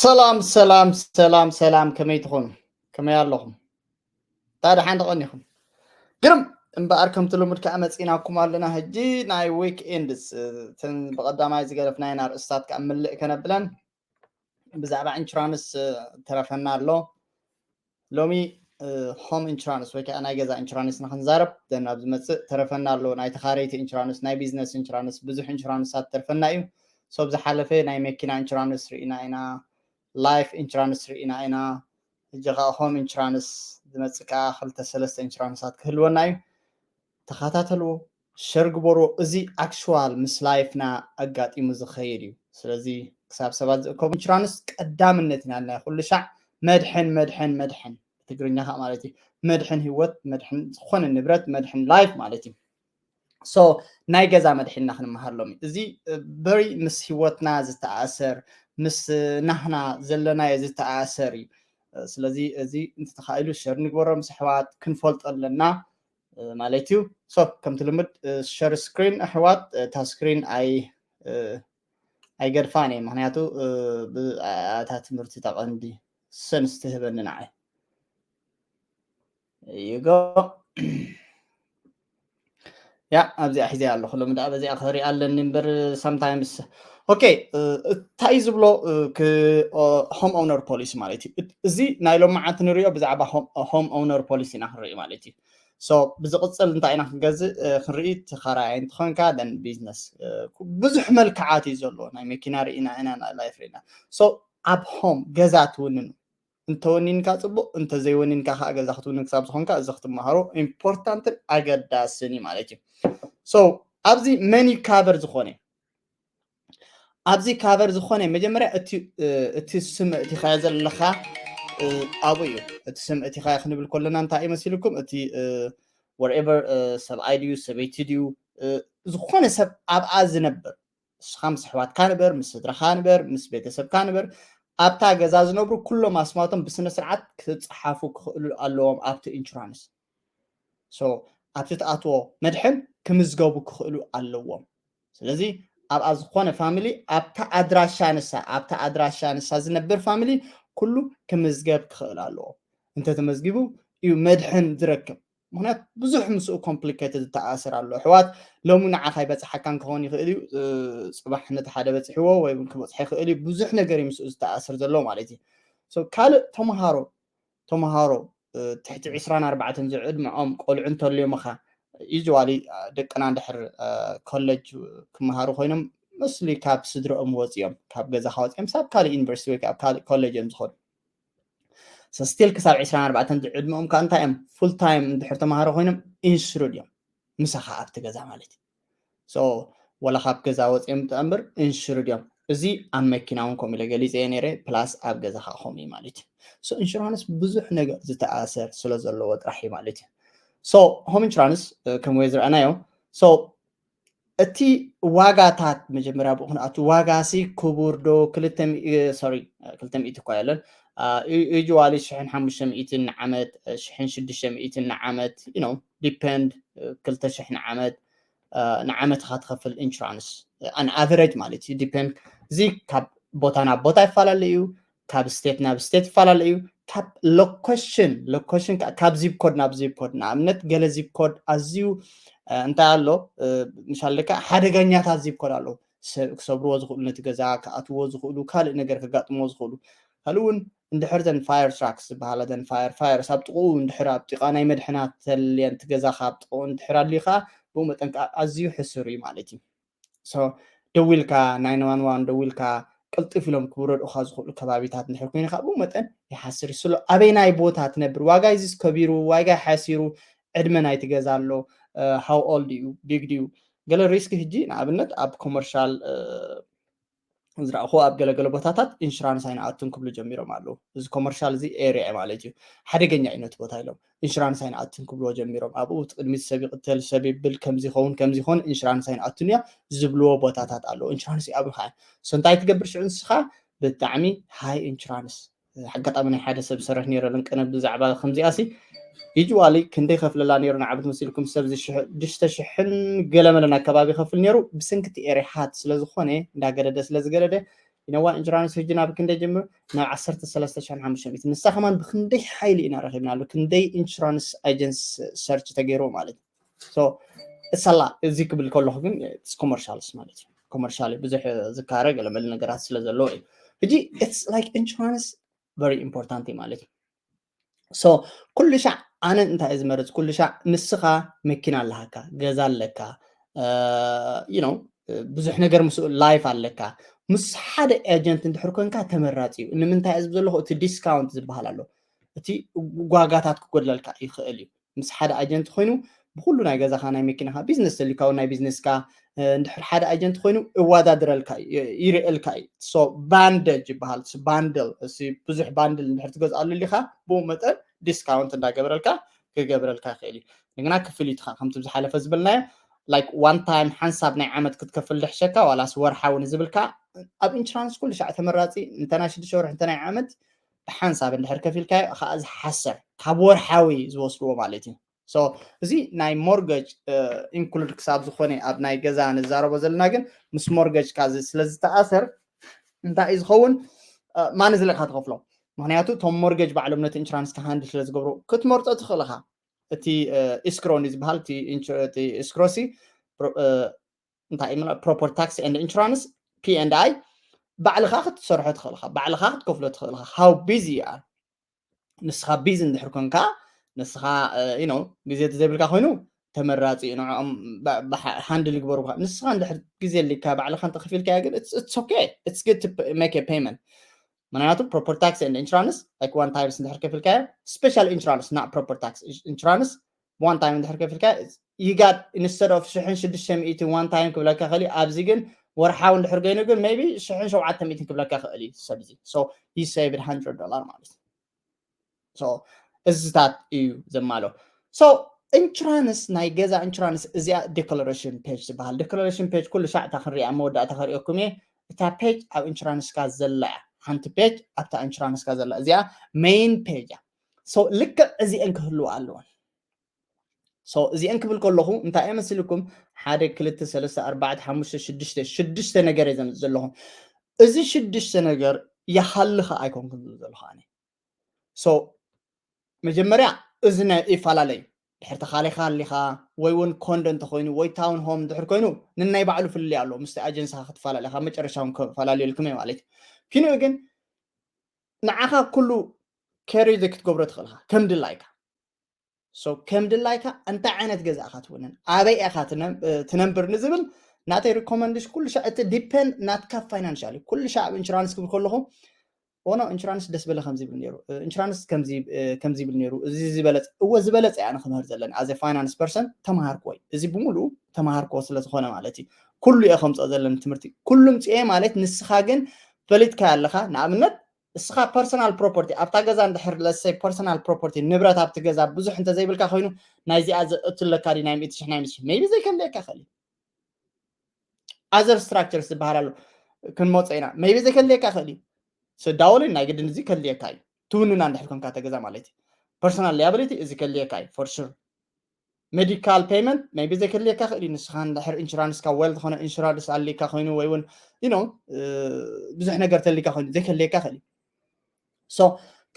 ሰላም ሰላም ሰላም ሰላም፣ ከመይ ትኾኑ? ከመይ ኣለኹም? ታ ደሓን ተቐኒኹም? ግርም እምበኣር፣ ከምቲ ልሙድ ከዓ መፂናኩም ኣለና። ሕጂ ናይ ዊክ ኤንድስ፣ እተን ብቐዳማይ ዝገደፍናየን ኣርእስታት ከዓ ምልእ ከነብለን፣ ብዛዕባ ኢንሹራንስ ተረፈና ኣሎ። ሎሚ ሆም ኢንሹራንስ ወይ ከዓ ናይ ገዛ ኢንሹራንስ ንክንዛረብ ደን ኣብ ዝመፅእ ተረፈና ኣሎ። ናይ ተኻረይቲ ኢንሹራንስ፣ ናይ ቢዝነስ ኢንሹራንስ፣ ብዙሕ ኢንሹራንሳት ተርፈና እዩ። ሶብ ዝሓለፈ ናይ መኪና ኢንሹራንስ ርኢና ኢና፣ ላይፍ ኢንሹራንስ ርኢና ኢና። ሕጂ ከዓ ሆም ኢንሹራንስ ዝመፅእ ከዓ ክልተ ሰለስተ ኢንሹራንሳት ክህልወና እዩ። ተኸታተልዎ፣ ሸር ግበርዎ። እዚ ኣክሽዋል ምስ ላይፍና ኣጋጢሙ ዝኸይድ እዩ። ስለዚ ክሳብ ሰባት ዝእከቡ ኢንሹራንስ ቀዳምነት ኢና ናይ ኩሉ ሻዕ መድሕን መድሕን መድሕን፣ ብትግርኛ ከዓ ማለት እዩ መድሕን ህይወት፣ መድሕን ዝኾነ ንብረት፣ መድሕን ላይፍ ማለት እዩ። ሶ ናይ ገዛ መድሕንና ክንመሃር ሎሚ። እዚ በሪ ምስ ህይወትና ዝተኣሰር፣ ምስ ናህና ዘለናዮ ዝተኣሰር እዩ። ስለዚ እዚ እንተተኻኢሉ ሸር ንግበሮ ምስ ኣሕዋት፣ ክንፈልጦ ኣለና ማለት እዩ። ሶ ከምቲ ልምድ ሸር ስክሪን ኣሕዋት፣ እታ ስክሪን ኣይ ኣይገድፋን እየ፣ ምክንያቱ እታ ትምህርቲ ተቐንዲ ሰንስ ትህበኒ ንዓይ። ይጎ ያ ኣብዚኣ ሒዘ ኣለኹ። ሎሚ ደኣ በዚኣ ክርኢ ኣለኒ እምበር፣ ሳምታይምስ ኦኬ። እንታይ እዩ ዝብሎ? ሆም ኦውነር ፖሊሲ ማለት እዩ። እዚ ናይ ሎማዓንቲ ንሪኦ ብዛዕባ ሆም ኦውነር ፖሊሲ ኢና ክንርኢ ማለት እዩ። ሶ ብዝቕፅል እንታይ ኢና ክንገዝእ ክንርኢ? ተኻራያይ እንትኾንካ ደን ቢዝነስ፣ ብዙሕ መልክዓት እዩ ዘለዎ። ናይ መኪና ርኢና ኢና፣ ናይ ላይፍ ርኢና። ሶ ኣብ ሆም ገዛ ትውንኑ፣ እንተወኒንካ ፅቡቅ፣ እንተዘይወኒንካ ከዓ ገዛ ክትውንን ክሳብ ዝኾንካ እዚ ክትመሃሮ ኢምፖርታንትን ኣገዳስን እዩ ማለት እዩ። ሶ ኣብዚ መን እዩ ካቨር ዝኾነ? ኣብዚ ካቨር ዝኾነ መጀመርያ እቲ ስም እቲኻዮ ዘለኻ ኣብኡ እዩ። እቲ ስም እቲኻዮ ክንብል ከለና እንታይ እዩ መሲልኩም? እቲ ወርኤቨር ሰብኣይ ድዩ ሰበይቲ ድዩ፣ ዝኾነ ሰብ ኣብኣ ዝነብር፣ ንስኻ ምስ ኣሕዋትካ ንበር፣ ምስ ስድራኻ ንበር፣ ምስ ቤተሰብካ ንበር፣ ኣብታ ገዛ ዝነብሩ ኩሎም ኣስማቶም ብስነ ስርዓት ክፅሓፉ ክኽእሉ ኣለዎም ኣብቲ ኢንሹራንስ። ሶ ኣብቲ ትኣትዎ መድሕን ክምዝገቡ ክኽእሉ ኣለዎም። ስለዚ ኣብኣ ዝኾነ ፋሚሊ ኣብታ ኣድራሻ ንሳ፣ ኣብታ ኣድራሻ ንሳ ዝነብር ፋሚሊ ኩሉ ክምዝገብ ክኽእል ኣለዎ። እንተተመዝጊቡ እዩ መድሕን ዝረክብ። ምክንያቱ ብዙሕ ምስኡ ኮምፕሊኬትድ ዝተኣሰር ኣሎ። ኣሕዋት ሎሚ ንዓኻ ኣይበፅሓካን ክኸውን ይኽእል እዩ፣ ፅባሕ ነቲ ሓደ በፅሕዎ ወይ እውን ክበፅሖ ይኽእል እዩ። ብዙሕ ነገር እዩ ምስኡ ዝተኣሰር ዘሎ ማለት እዩ። ካልእ ተምሃሮ ተምሃሮ ትሕቲ ዕስራን ኣርባዕተን ዝዕድመኦም ቆልዑ እንተልዮምኻ፣ ዩዝዋሊ ደቅና እንድሕር ኮሌጅ ክመሃሩ ኮይኖም መስሊ ካብ ስድረኦም ወፂኦም፣ ካብ ገዛኻ ወፂኦም ሳብ ካልእ ዩኒቨርሲቲ ወይ ካብ ካልእ ኮሌጅ እዮም ዝኾኑ። ስቲል ክሳብ ዕስራን ኣርባዕተን ዝዕድመኦም ከዓ እንታይ እዮም? ፉል ታይም እንድሕር ተምሃሮ ኮይኖም ኢንሹርድ እዮም ምሳኻ ኣብቲ ገዛ ማለት እዩ። ወላ ካብ ገዛ ወፂኦም እምበር ኢንሹርድ እዮም። እዚ ኣብ መኪና እውን ከምኡ ኢለ ገሊፀ እየ ነይረ፣ ፕላስ ኣብ ገዛ ከዓ ከምኡ እዩ ማለት እዩ። ኢንሹራንስ ብዙሕ ነገር ዝተኣሰር ስለ ዘለዎ ጥራሕ እዩ ማለት እዩ። ሆም ኢንሹራንስ ከም ወይ ዝረኣናዮ፣ እቲ ዋጋታት መጀመርያ ብኡ ክንኣቱ፣ ዋጋ ሲ ክቡር ዶ? ክልተ ሚእቲ፣ ሶሪ፣ ክልተ ሚእቲ እኳ የለን። ዩዝዋሊ ሽሕን ሓሙሽተ ሚእትን ንዓመት፣ ሽሕን ሽዱሽተ ሚእትን ንዓመት፣ ዲፐንድ፣ ክልተ ሽሕ ንዓመት፣ ንዓመት ኢኻ ትኸፍል ኢንሹራንስ፣ ኣን ኣቨሬጅ ማለት እዩ። ዲፐንድ፣ እዚ ካብ ቦታ ናብ ቦታ ይፈላለ እዩ። ካብ ስቴት ናብ ስቴት ይፈላለ እዩ። ካብ ሎኬሽን፣ ሎኬሽን ካብ ዚፕ ኮድ ናብ ዚፕ ኮድ፣ ንኣብነት ገለ ዚፕ ኮድ ኣዝዩ እንታይ ኣሎ፣ ምሻል ደካ ሓደገኛታት ዚፕ ኮድ ኣለዉ። ክሰብርዎ ዝኽእሉ፣ ነቲ ገዛ ክኣትዎ ዝኽእሉ፣ ካልእ ነገር ከጋጥምዎ ዝኽእሉ። ካልእ እውን እንድሕር ዘን ፋየር ትራክስ ዝበሃላ፣ ዘን ፋየር ፋየርስ ኣብ ጥቕኡ እንድሕር ኣብ ጥቓ ናይ መድሕናት ተልየን እቲ ገዛኻ ኣብ ጥቕኡ እንድሕር ኣልዩ ከዓ ብኡ መጠን ከዓ ኣዝዩ ሕሱር እዩ ማለት እዩ። ደዊልካ ናይን ዋን ዋን ደዊልካ ቅልጥፍ ኢሎም ክብረድኡኻ ዝኽእሉ ከባቢታት እንድሕር ኮይንካ ብኡ መጠን ይሓስር እዩ። ስለ ኣበይ ናይ ቦታ ትነብር፣ ዋጋ ይዝስ ከቢሩ፣ ዋጋ ሓሲሩ፣ ዕድመ ናይቲ ገዛ ኣሎ፣ ሃው ኦልድ እዩ፣ ቢግ ድዩ፣ ገለ ሪስክ። ሕጂ ንኣብነት ኣብ ኮመርሻል ዝረእኹ ኣብ ገለገለ ቦታታት ኢንሹራንስ ኣይንኣቱን ክብሉ ጀሚሮም ኣለዉ። እዚ ኮመርሻል እዚ ኤሪያ ማለት እዩ፣ ሓደገኛ እዩ ነቲ ቦታ ኢሎም ኢንሹራንስ ኣይንኣቱን ክብልዎ ጀሚሮም። ኣብኡ እቲ ቅድሚት ሰብ ይቕተል፣ ሰብ ይብል፣ ከምዚ ይኸውን ከምዚ ይኸውን፣ ኢንሹራንስ ኣይንኣቱን እያ ዝብልዎ ቦታታት ኣለዉ። ኢንሹራንስ እዩ ኣብኡ ከዓ። ሶ እንታይ ትገብር ሽዑ ንስኻ? ብጣዕሚ ሃይ ኢንሹራንስ። ኣጋጣሚ ናይ ሓደ ሰብ ዝሰርሕ ነይረ ልንቀነ ብዛዕባ ከምዚኣ ሲ ዩዝዋሊ ክንደይ ከፍለላ ነይሩ ንዓመት መሲልኩም ሰብ ሽዱሽተ ሽሕን ገለመለን ኣከባቢ ከፍል ነይሩ። ብሰንኪ እቲ ኤሪያ ሃት ስለዝኾነ እንዳገደደ ስለዝገደደ ኢነዋ ኢንሹራንስ ህጂ ናብ ክንደይ ጀምር ናብ ዓሰርተ ሰለስተ ሽሕን ሓሙሽተ ሚእትን ንሳ ከማን ብክንደይ ሓይሊ ኢና ረኺብናሉ ክንደይ ኢንሹራንስ ኣጀንስ ሰርች ተገይሩ ማለት እዩ። እሳላ እዚ ክብል ከለኹ ግን ኮመርሻልስ ማለት እዩ። ኮመርሻል ብዙሕ ዝካረ ገለመለ ነገራት ስለ ዘለዎ እዩ። ሕጂ ኢትስ ላይክ ኢንሹራንስ ቨሪ ኢምፖርታንት እዩ ማለት እዩ። ሶ ኩሉ ሻዕ ኣነ እንታይ እየ ዝመርፅ? ኩሉ ሻዕ ንስኻ መኪና ኣለሃካ፣ ገዛ ኣለካ፣ you know ብዙሕ ነገር ምስ ላይፍ ኣለካ። ምስ ሓደ ኤጀንት እንድሕር ኮንካ ተመራፂ እዩ። ንምንታይ እየ ዝብል ዘለኹ? እቲ ዲስካውንት ዝበሃል ኣሎ። እቲ ዋጋታት ክጎድለልካ ይኽእል እዩ። ምስ ሓደ ኣጀንት ኮይኑ ብኩሉ ናይ ገዛኻ ናይ መኪናኻ ቢዝነስ ተልካዊ ናይ ቢዝነስካ እንድሕር ሓደ ኣጀንት ኮይኑ እዋዳድረልካ ይርእልካ እዩ። ሶ ባንደጅ ይበሃል። ባንድል ብዙሕ ባንድል እንድሕር ትገዝኣሉ ሊኻ ብኡ መጠን ዲስካውንት እንዳገበረልካ ክገብረልካ ይኽእል እዩ። እንደገና ክፍሊትካ ከምቲ ዝሓለፈ ዝበልናዮ ላይክ ዋን ታይም ሓንሳብ ናይ ዓመት ክትከፍል ድሕሸካ ዋላስ ወርሓዊ ንዝብልካ ኣብ ኢንሹራንስ ኩሉ ሻዕ ተመራፂ እንተ ናይ ሽዱሽተ ወርሒ እንተ ናይ ዓመት ብሓንሳብ እንድሕር ከፊልካዮ ከዓ ዝሓሰር ካብ ወርሓዊ ዝወስድዎ ማለት እዩ። ሶ እዚ ናይ ሞርገጅ ኢንክሉድ ክሳብ ዝኾነ ኣብ ናይ ገዛ ንዛረቦ ዘለና ግን ምስ ሞርገጅ ካ ስለ ዝተኣሰር እንታይ እዩ ዝኸውን? ማን ዝለካ ትኸፍሎ? ምክንያቱ እቶም ሞርገጅ ባዕሎም ነቲ ኢንሹራንስ ክሃንድ ስለ ዝገብሩ ክትመርፆ ትኽእል ኢኻ። እቲ ኢስክሮ ዝበሃል እስክሮሲ እንታይ ፕሮፐርቲ ታክስ ኤንድ ኢንሹራንስ ፒ ኤንድ ኣይ ባዕልኻ ክትሰርሖ ትኽእል ኢኻ፣ ባዕልኻ ክትከፍሎ ትኽእል ኢኻ። ሃው ቢዚ ኣር ንስኻ ቢዚ እንድሕር ኮንካ ንስኻ you know ግዜ ተዘይብልካ ኮይኑ ተመራፂ እዩ ንዕኦም ሃንድል ይግበሩካ። ንስኻ እንድሕር ግዜ ኣሊካ ባዕልኻ እንተከፊልካዮ ግን it's okay, it's good to make a payment። ምክንያቱ ፕሮፐርቲ ታክስ ኤንድ ኢንሹራንስ ላይክ ዋን ታይምስ እንድሕር ከፊልካዮ ስፔሻል ኢንሹራንስ not ፕሮፐርቲ ታክስ ኢንሹራንስ ዋን ታይም እንድሕር ከፊልካ you got instead of ሽሕን ሽዱሽተ ሚእትን ዋን ታይም ክብለካ ይኽእል እዩ። ኣብዚ ግን ወርሓዊ እንድሕር ገይኑ ግን maybe ሽሕን ሸውዓተ ሚእትን ክብለካ ይኽእል እዩ ሰብ እዚ። So he saved hundred ዶላር ማለት እዩ። So እዚታት እዩ ዘማሎ። So ኢንሹራንስ ናይ ገዛ ኢንሹራንስ እዚኣ ዲክለሬሽን ፔጅ ዝበሃል። ዲክለሬሽን ፔጅ ኩሉ ሻዕ እታ ክንሪኣ መወዳእታ ከሪኦኩም እየ። እታ ፔጅ ኣብ ኢንሹራንስካ ዘላ እያ። ሓንቲ ፔጅ ኣብታ ኢንሹራንስካ ዘላ እዚኣ ሜይን ፔጅ እያ። So ልክዕ እዚአን ክህልዋ ኣለወን። So እዚአን ክብል ከለኹ እንታይ እየ መሲልኩም? ሓደ ክልተ ሰለስተ ኣርባዕተ ሓሙሽተ ሽዱሽተ ሽዱሽተ ነገር እየ ዘምፅእ ዘለኹ። እዚ ሽዱሽተ ነገር ይሃልኻ ኣይኮንኩም ዝብል ዘለኹ ኣነ። So መጀመርያ እዚ ናይ ይፈላለዩ ድሕር ተኻሊኻ ኣሊኻ ወይ እውን ኮንዶ እንተኮይኑ ወይ ታውን ሆም ድሕር ኮይኑ ንናይ ባዕሉ ፍልልይ ኣለዎ። ምስቲ ኣጀንስኻ ክትፈላለ ካብ መጨረሻ እውን ክፈላለየልኩም እየ ማለት እዩ። ኪንኡ ግን ንዓኻ ኩሉ ኬሪ ክትገብሮ ትኽእል ኢኻ ከም ድላይካ። So ከም ድላይካ እንታይ ዓይነት ገዛ ኢኻ ትውንን ኣበይ ኢኻ ትነብር ንዝብል ናተይ ሪኮመንድሽ ኩሉ ሻዕ እቲ ዲፔንድ ናትካ ፋይናንሻል ኩሉ ሻዕ ኣብ ኢንሹራንስ ክብል ከለኹ ኦኖ ኢንሹራንስ ደስ በለ ከምዚ ይብል ነይሩ ኢንሹራንስ ከምዚ ይብል ነይሩ እዚ ዝበለፀ እወ ዝበለፀ እያ ክምህር ዘለኒ ኣዘ ፋይናንስ ፐርሰን ተማሃርክዎ እዩ እዚ ብምሉኡ ተማሃርክዎ ስለዝኾነ ማለት እዩ ኩሉ እየ ከምፅኦ ዘለኒ ትምህርቲ ኩሉ ምፅኤ ማለት ንስኻ ግን ፈሊጥካ ኣለኻ ንኣብነት እስኻ ፐርሰናል ፕሮፐርቲ ኣብታ ገዛ እንድሕር ለሰይ ፐርሰናል ፕሮፐርቲ ንብረት ኣብቲ ገዛ ብዙሕ እንተዘይብልካ ኮይኑ ናይዚኣ ዘእትለካ ዲ ናይ ሚእቲ ሽሕ ናይ ሚእቲ ሽሕ ሜቢ ዘይከልየካ ይኽእል እዩ ኣዘር ስትራክቸርስ ዝበሃል ኣሎ ክንመፆ ኢና ሜቢ ዘይከልየካ ይኽእል እዩ ስዳውልን ናይ ግድን እዚ ከልየካ እዩ ትውንና እንድሕር ኮንካ ተገዛ ማለት እዩ ፐርሰናል ሊያብሊቲ እዚ ከልየካ እዩ ፎር ሹር ሜዲካል ፔይመንት ሜቢ ዘይከልየካ ክእል እዩ ንስኻ እንድሕር ኢንሹራንስካ ዌል ዝኾነ ኢንሹራንስ ኣሊካ ኮይኑ ወይ እውን you know ብዙሕ ነገር ተሊካ ኮይኑ ዘይከልየካ ክእል እዩ so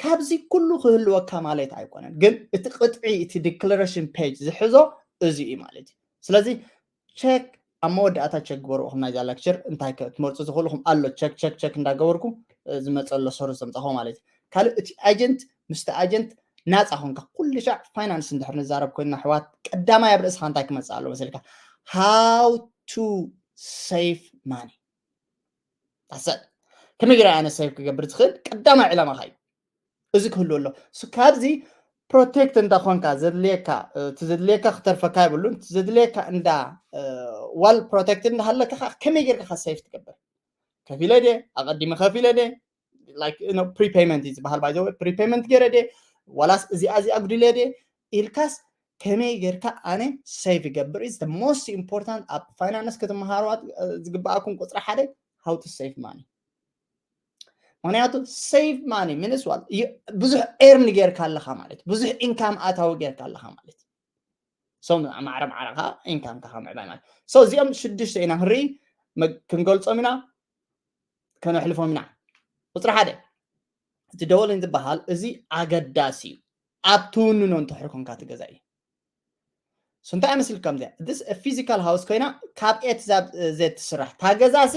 ካብዚ ኩሉ ክህልወካ ማለት ኣይኮነን ግን እቲ ቅጥዒ እቲ ዲክለሬሽን ፔጅ ዝሕዞ እዚ እዩ ማለት እዩ ስለዚ ቸክ ኣብ መወዳእታ ቸክ ግበሩ ኹም ናይዛ ሌክቸር እንታይ ትመርፁ ዝኽእልኹም ኣሎ ቸክ ቸክ ቸክ እንዳገበርኩ ዝመፀ ኣሎ ሰርዝ ዘምፃኹ ማለት እዩ ካልእ እቲ ኣጀንት ምስቲ ኣጀንት ናፃ ኮንካ ኩሉ ሻዕ ፋይናንስ እንድሕር ንዛረብ ኮይና ኣሕዋት ቀዳማይ ኣብ ርእስኻ እንታይ ክመፅእ ኣሎ መሰልካ how to save money ኣሰ ከመይ ገይረ ኣነ ሴቭ ክገብር ዝኽእል ቀዳማይ ዕላማኻ እዩ እዚ ክህሉ ኣሎ ካብዚ ፕሮቴክት እንዳ ኮንካ ዘድልየካ እቲ ዘድልየካ ክተርፈካ ይብሉን ዘድልየካ እንዳ ዋል ፕሮቴክት እንዳሃለካ ከመይ ጌርካ ሴፍ ትገብር ከፊለ ደ ኣቀዲመ ከፊለ ደ ፕሪፔመንት እዩ ዝበሃል ባይ ፕሪፔመንት ገይረ ደ ዋላስ እዚኣ እዚኣ ጉድለ ደ ኢልካስ ከመይ ጌርካ ኣነ ሴቭ ይገብር is most important ኣብ ፋይናንስ ክትመሃርዋ ዝግበኣኩም ቁፅሪ ሓደ how to save money ምክንያቱ save money ምንስ ዋል ብዙሕ ኤርን ጌርካ ኣለካ ማለት ብዙሕ ኢንካም ኣታዊ ጌርካ ኣለካ ማለት ሰው ማዕረ ማዕረኻ ኢንካም ካኻ ምዕባይ ማለት ሰው እዚኦም ሽዱሽተ ኢና ክንርኢ ክንገልፆም ኢና ከነሕልፎም ኢና። ቁፅሪ ሓደ፣ እቲ ደወልን ዝበሃል እዚ ኣገዳሲ እዩ። ኣብ ትውንኖ እንተሕር ኮንካ እቲ ገዛ እዩ። So እንታይ መስል ከምዚያ this physical house ኮይና ካብ ኤት ዛብ ዘ ትስራሕ። እታ ገዛ ሲ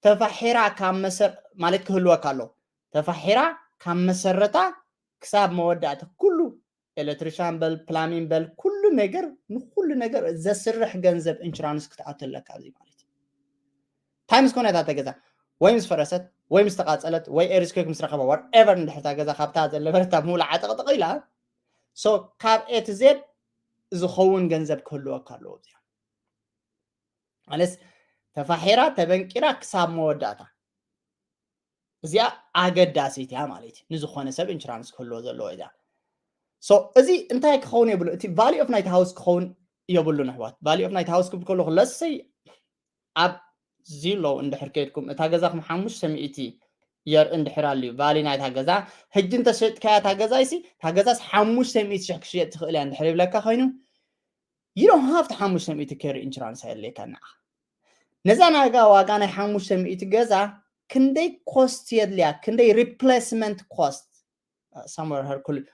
ተፋሒራ ካብ መሰር ማለት ክህልወካ ኣለዎ። ተፋሒራ ካብ መሰረታ ክሳብ መወዳእታ ኩሉ ኤሌክትሪሻን በል ፕላሚን በል ኩሉ ነገር ንኩሉ ነገር ዘስርሕ ገንዘብ ኢንሹራንስ ክትኣቱ ኣለካ ኣብዚ ማለት እዩ። እንታይ ምስ ኮነ እታ ገዛ ወይ ምስ ፈረሰት ወይ ምስ ተቃጸለት ወይ ኤርስኩክ ምስ ረኸባ whatever እንድሕር እታ ገዛ ካብታ ዘለበረታ ሙሉ ዓጠቅጥቅ ኢላ so ካብ ኤት ዜድ ዝኸውን ገንዘብ ክህልወካ ኣለዎ። እዚኣ ማለት ተፋሒራ ተበንቂራ ክሳብ መወዳእታ እዚኣ ኣገዳሲት እያ ማለት እዩ። ንዝኾነ ሰብ ኢንሹራንስ ክህልዎ ዘለዎ እያ። So እዚ እንታይ ክኸውን የብሉ? እቲ value of ናይቲ ሃውስ ክኸውን የብሉን ኣሕዋት። Value of ናይቲ ሃውስ ክብል ከለኹ ለሰይ ኣብ ዚሎ እንድሕር ከድኩም እታ ገዛኹም ሓሙሽተ ሚእቲ የርኢ እንድሕር ኣልዩ value ናይታ ገዛ ሕጂ እንተሸጥካያ እታ ገዛ ይሲ እታ ገዛስ ሓሙሽተ ሚእቲ ሽሕ ክሽየጥ ትኽእል እያ እንድሕር ይብለካ ኮይኑ you don't have to ሓሙሽተ ሚእቲ carry insurance ኣየድልየካ ንዓኻ። ነዛ ናጋ ዋጋ ናይ ሓሙሽተ ሚእቲ ገዛ ክንደይ cost የድልያ? ክንደይ replacement cost somewhere Hercules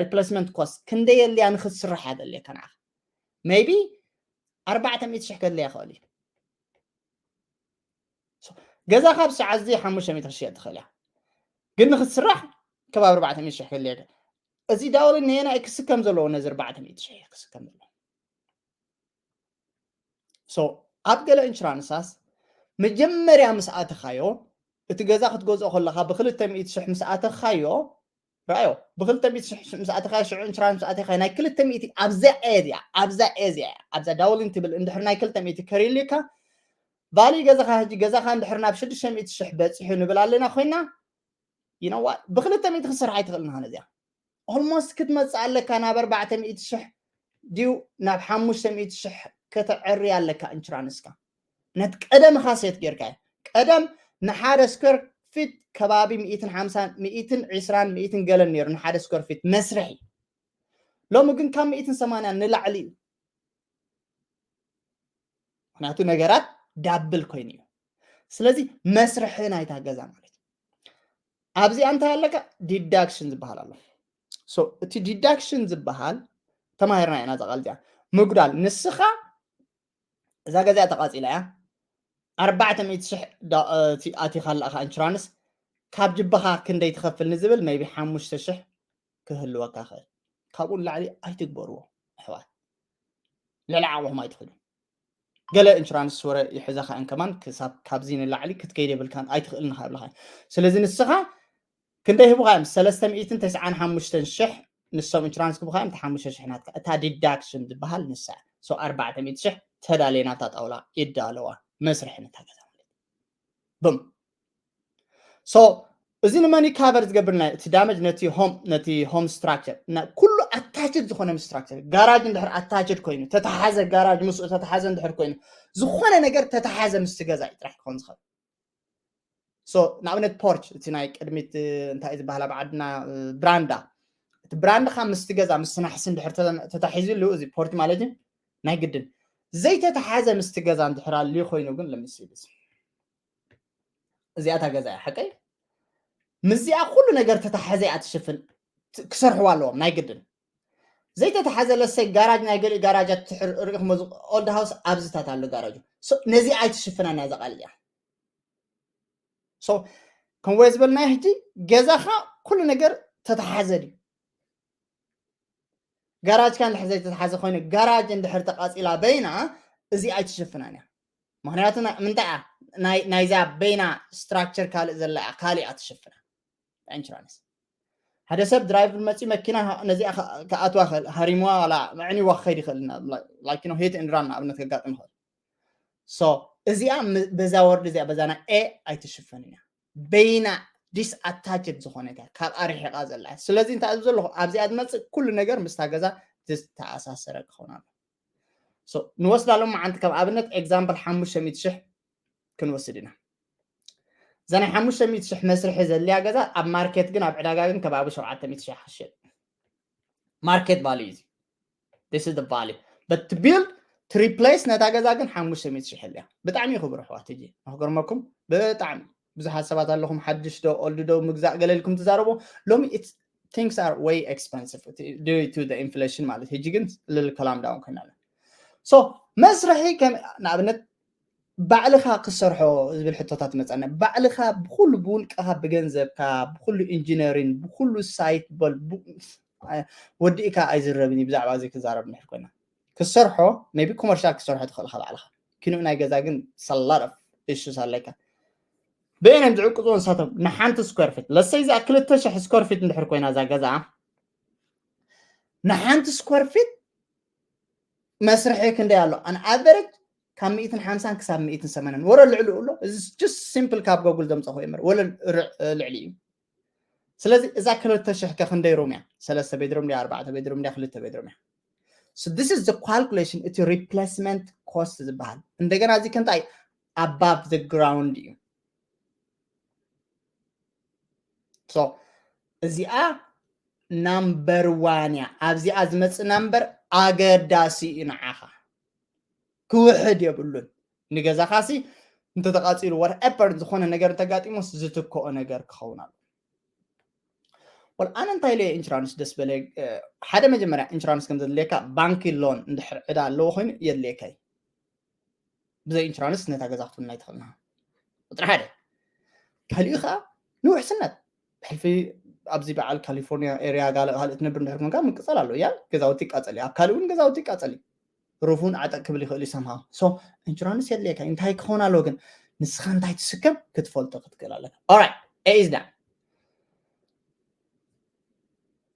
replacement cost ክንደይ የድልያ ንክትስራሕ የደልየካ ንዓኻ? Maybe ኣርባዕተ ሚእቲ ሽሕ ከድልያ ይኽእል እዩ። ገዛ ካብ ሰዓት እዚ ሓሙሽተ ሚእቲ ክሽየጥ ትኽእል እያ፣ ግን ንክትስራሕ ከባቢ ኣርባዕተ ሚእቲ ሽሕ ከድልየካ። እዚ ዳውል ነየናይ ክስከም ዘለዎ ነዚ ኣርባዕተ ሚእቲ ሽሕ ክስከም ዘለዎ so ኣብ ገለ ኢንሹራንሳስ መጀመርያ ምስ ኣተኻዮ እቲ ገዛ ክትገዝኦ ከለኻ ብክልተ ሚእቲ ሽሕ ምስ ኣተኻዮ ራዮ ብክልተ ሚእቲ ሽሕ ምስ ኣተኻዮ ሽዑ ኢንሹራንስ ምስ ኣተኻዮ ናይ ክልተ ሚእቲ ኣብዛ ኤዝያ ኣብዛ ኤዝያ ኣብዛ ዳውሊን ትብል እንድሕር ናይ ክልተ ሚእቲ ከሪልካ ቫሊ ገዛኻ ሕጂ ገዛኻ እንድሕር ናብ ሽዱሽተ ሚእቲ ሽሕ በፂሑ ንብል ኣለና ኮይና you know what ብክልተ ሚእቲ ክትሰርሕ ኣይትኽእልን ኻ ነዚኣ almost ክትመፅእ ኣለካ ናብ ኣርባዕተ ሚእቲ ሽሕ ድዩ ናብ ሓሙሽተ ሚእቲ ሽሕ ከተዕሪ ኣለካ ኢንሹራንስካ ነቲ ቀደምኻ ሴት ጌርካ እዩ ቀደም ንሓደ ስኩር ፊት ከባቢ ሚእትን ሓምሳን ሚእትን ዕስራን ሚእትን ገለን ነይሩ ንሓደ ስኩር ፊት መስርሒ ሎሚ ግን ካብ ሚእትን ሰማንያን ንላዕሊ እዩ ምክንያቱ ነገራት ዳብል ኮይኑ እዩ ስለዚ መስርሒ ናይታ ገዛ ማለት እዩ ኣብዚኣ እንታይ ኣለካ ዲዳክሽን ዝበሃል ኣሎ እቲ ዲዳክሽን ዝበሃል ተማሂርና ኢና ዛቃል እዚኣ ምጉዳል ንስኻ እዛ ገዛ ተቃፂላ እያ ኣርባዕተ ሚእቲ ሽሕ ኣቲኻ ኣለኻ ኢንሹራንስ ካብ ጅባኻ ክንደይ ትኸፍል ንዝብል maybe ሓሙሽተ ሽሕ ክህልወካ ክእል ካብኡ ንላዕሊ ኣይትግበርዎ ኣሕዋት ልዕሊ ዓቕምኹም ኣይትኽእሉ ገለ ኢንሹራንስ ወረ ይሕዘኻ እን ከማን ክሳብ ካብዚ ንላዕሊ ክትከይድ የብልካን ኣይትኽእልን ኢኻ ይብልኻ ስለዚ ንስኻ ክንደይ ሂቡኻ እዮም ሰለስተ ሚእትን ተስዓን ሓሙሽተን ሽሕ ንሶም ኢንሹራንስ ክቡኻ እዮም ሓሙሽተ ሽሕ ናትካ እታ ዲዳክሽን ዝበሃል ንሳ so ኣርባዕተ ሚእቲ ሽሕ ተዳልየ ናብታ ጣውላ ይዳለዋ መስርሒ ነታ ገዛ ማለት ብም so እዚ ንመን ካቨር ዝገብር ናይ እቲ ዳመጅ ነቲ ሆም ነቲ ሆም ስትራክቸር ኩሉ ኣታችድ ዝኾነ ምስ ስትራክቸር ጋራጅ እንድሕር ኣታችድ ኮይኑ ተተሓዘ ጋራጅ ምስኡ ተተሓዘ እንድሕር ኮይኑ ዝኾነ ነገር ተተሓዘ ምስቲ ገዛ እዩ ጥራሕ ክኸውን ዝኽእል so ንኣብነት ፖርች እቲ ናይ ቅድሚት እንታይ ዝበሃል ኣብ ዓድና ብራንዳ እቲ ብራንድኻ ምስቲ ገዛ ምስ ናሕሲ እንድሕር ተታሒዙ ኣለዉ እዚ ፖርች ማለት እዩ ናይ ግድን ዘይተተሓዘ ምስቲ ገዛ እንድሕር ኣልዩ ኮይኑ ግን ለምስልስ እዚኣታ ገዛ እያ ሓቀይ ምስዚኣ ኩሉ ነገር ተተሓዘ እያ ትሽፍን ክሰርሕዋ ኣለዎም ናይ ግድን ዘይተተሓዘ ለሰይ ጋራጅ ናይ ገሊኡ ጋራጃት ርኢኹም ኦልድ ሃውስ ኣብዝታት ኣሎ ጋራጁ ነዚ ኣይትሽፍና ናዛ ቃል እዚኣ so ከም ወይ ዝበልናዮ ሕጂ ገዛኻ ኩሉ ነገር ተተሓዘ ድዩ ጋራጅካ እንድሕር ዘይተተሓዘ ኮይኑ ጋራጅ እንድሕር ተቃፂላ በይና እዚ ኣይትሽፍናን እያ ምክንያቱ ምንታይ ናይዛ በይና ስትራክቸር ካልእ ዘላ ካሊእ ኣትሽፍና ኢንሹራንስ ሓደ ሰብ ድራይቨር መፂ መኪና ነዚኣ ክኣትዋ ክእል ሃሪምዋ ዋላ መዕኒዋ ክኸይድ ይኽእል ሂት ኤንድ ራን ንኣብነት ከጋጥም ይኽእል so እዚኣ በዛ ወርድ እዚኣ በዛ ናይ ኤ ኣይትሽፈንን እያ በይና ዲስኣታችድ ዝኾነት እያ ካብ ኣርሒቓ ዘላ ስለዚ እንታይ ኣብዚ ዘለኹ ኣብዚኣ ዝመፅእ ኩሉ ነገር ምስታ ገዛ ዝተኣሳሰረ ክኸውን ኣሎ ንወስዳ ሎም መዓንቲ ከም ኣብነት ኤግዛምፕል ሓሙሽተ ሚእቲ ሽሕ ክንወስድ ኢና እዛ ናይ ሓሙሽተ ሚእቲ ሽሕ መስርሒ ዘልያ ገዛ ኣብ ማርኬት ግን ኣብ ዕዳጋ ግን ከባቢ ሸውዓተ ሚእቲ ሽሕ ክሸጥ ማርኬት ቫልዩ እዩ this is the value but to build to replace ነታ ገዛ ግን ሓሙሽተ ሚእቲ ሽሕ እያ ብጣዕሚ ክብሩ ኣሕዋት ሕጂ ንክገርመኩም ብጣዕሚ ብዙሓት ሰባት ኣለኹም ሓድሽ ዶ ኦልድ ዶ ምግዛእ ገለ ኢልኩም ትዛረቡ። ሎሚ it's things are way expensive due to the inflation ማለት ሕጂ ግን ልል ከላም ዳውን ኮይና ኣላ። So መስርሒ ከም ንኣብነት ባዕልኻ ክሰርሖ ዝብል ሕቶታት መፀና። ባዕልኻ ብኩሉ ብውልቅኻ ብገንዘብካ ብኩሉ ኢንጂነሪን ብኩሉ ሳይት በል ወዲእካ ኣይዝረብን እዩ። ብዛዕባ እዚ ክዛረብ ንሕር ኮይና ክሰርሖ ቢ ኮመርሻል ክሰርሖ ትኽእልካ ባዕልኻ። ኪኑእ ናይ ገዛ ግን ሰላር እሹስ ኣለካ። በየን እዮም ዝዕቅፅዎ ንሳቶም? ንሓንቲ ስኩር ፊት ለሰይ እዚኣ ክልተ ሽሕ ስኩር ፊት እንድሕር ኮይና እዛ ገዛ ንሓንቲ ስኩር ፊት መስርሒ ክንደይ ኣሎ? ኣን ኣቨሬጅ ካብ ሚእትን ሓምሳን ክሳብ ሚእትን ሰማንያን ወረ ልዕሊ ኣሎ። እዚ ስ ሲምፕል ካብ ጎግል ዘምፀኹ እየ እምበር ወለ ልዕሊ እዩ። ስለዚ እዛ ክልተ ሽሕ ከ ክንደይ ሩም እያ? ሰለስተ ቤድሩም ድያ ኣርባዕተ ቤድሩም ድያ ክልተ ቤድሩም እያ? So this is the calculation እቲ replacement cost ዝበሃል። እንደገና እዚ ከንታይ above the ground እዩ። So እዚኣ ናምበር ዋን እያ። ኣብዚኣ ዝመፅእ ናምበር ኣገዳሲ እዩ ንዓኻ። ክውሕድ የብሉን። ንገዛኻሲ እንተተቃፂሉ whatever ዝኾነ ነገር እንተጋጢሞስ ዝትክኦ ነገር ክኸውን ኣሎ። ወል ኣነ እንታይ ኢለ ኢንሹራንስ ደስ በለ ሓደ መጀመርያ ኢንሹራንስ ከም ዘድልየካ ባንኪ ሎን እንድሕር ዕዳ ኣለዎ ኮይኑ የድልየካ እዩ። ብዘይ ኢንሹራንስ ነታ ገዛ ክትውና ኣይትኽእልና። ቁፅሪ ሓደ ካሊኡ ከዓ ንውሕስነት ብሕልፊ ኣብዚ በዓል ካሊፎርኒያ ኤርያ ጋለ ካልእ ትነብር እንድሕር ኮንካ ምቅፃል ኣሎ እያ። ገዛውቲ ይቃፀል እዩ ኣብ ካልእ እውን ገዛውቲ ይቃፀል እዩ። ሩፉን ዓጠቅ ክብል ይኽእል እዩ ሰምሃ። So ኢንሹራንስ የድልየካ እንታይ ክኸውን ኣለዎ ግን ንስኻ እንታይ ትስከም ክትፈልጦ ክትክእል ኣለካ። Alright is that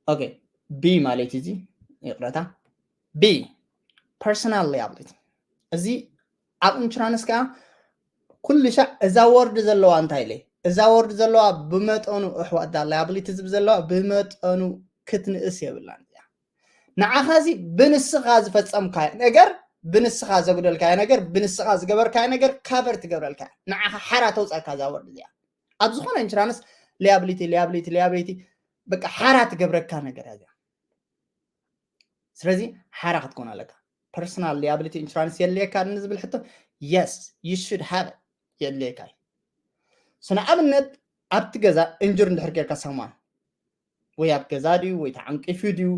okay። ቢ ማለት እዚ ይቕረታ ቢ personal liability እዚ ኣብ ኢንሹራንስ ከዓ ኩሉ ሻዕ እዛ ወርድ ዘለዋ እንታይ ኢለ እዛ ወርድ ዘለዋ ብመጠኑ ኣሕዋት ዳ liability ዝብ ዘለዋ ብመጠኑ ክትንእስ የብላን እያ። ንዓኻ እዚ ብንስኻ ዝፈጸምካዮ ነገር ብንስኻ ዘጉደልካዮ ነገር ብንስኻ ዝገበርካዮ ነገር ካቨር ትገብረልካ ንዓኻ ሓራ ተውፀካ እዛ ወርድ እዚኣ ኣብ ዝኾነ ኢንሹራንስ liability liability liability በቃ ሓራ ትገብረካ ነገር እያ። ስለዚ ሓራ ክትኮን ኣለካ። Personal liability insurance የድልየካ ንዝብል ሕቶ yes you should have it የድልየካ እዩ። So ንኣብነት ኣብቲ ገዛ ኢንጁር እንድሕር ጌርካ ሰማን ወይ ኣብ ገዛ ድዩ ወይ ተዓንቂፉ ድዩ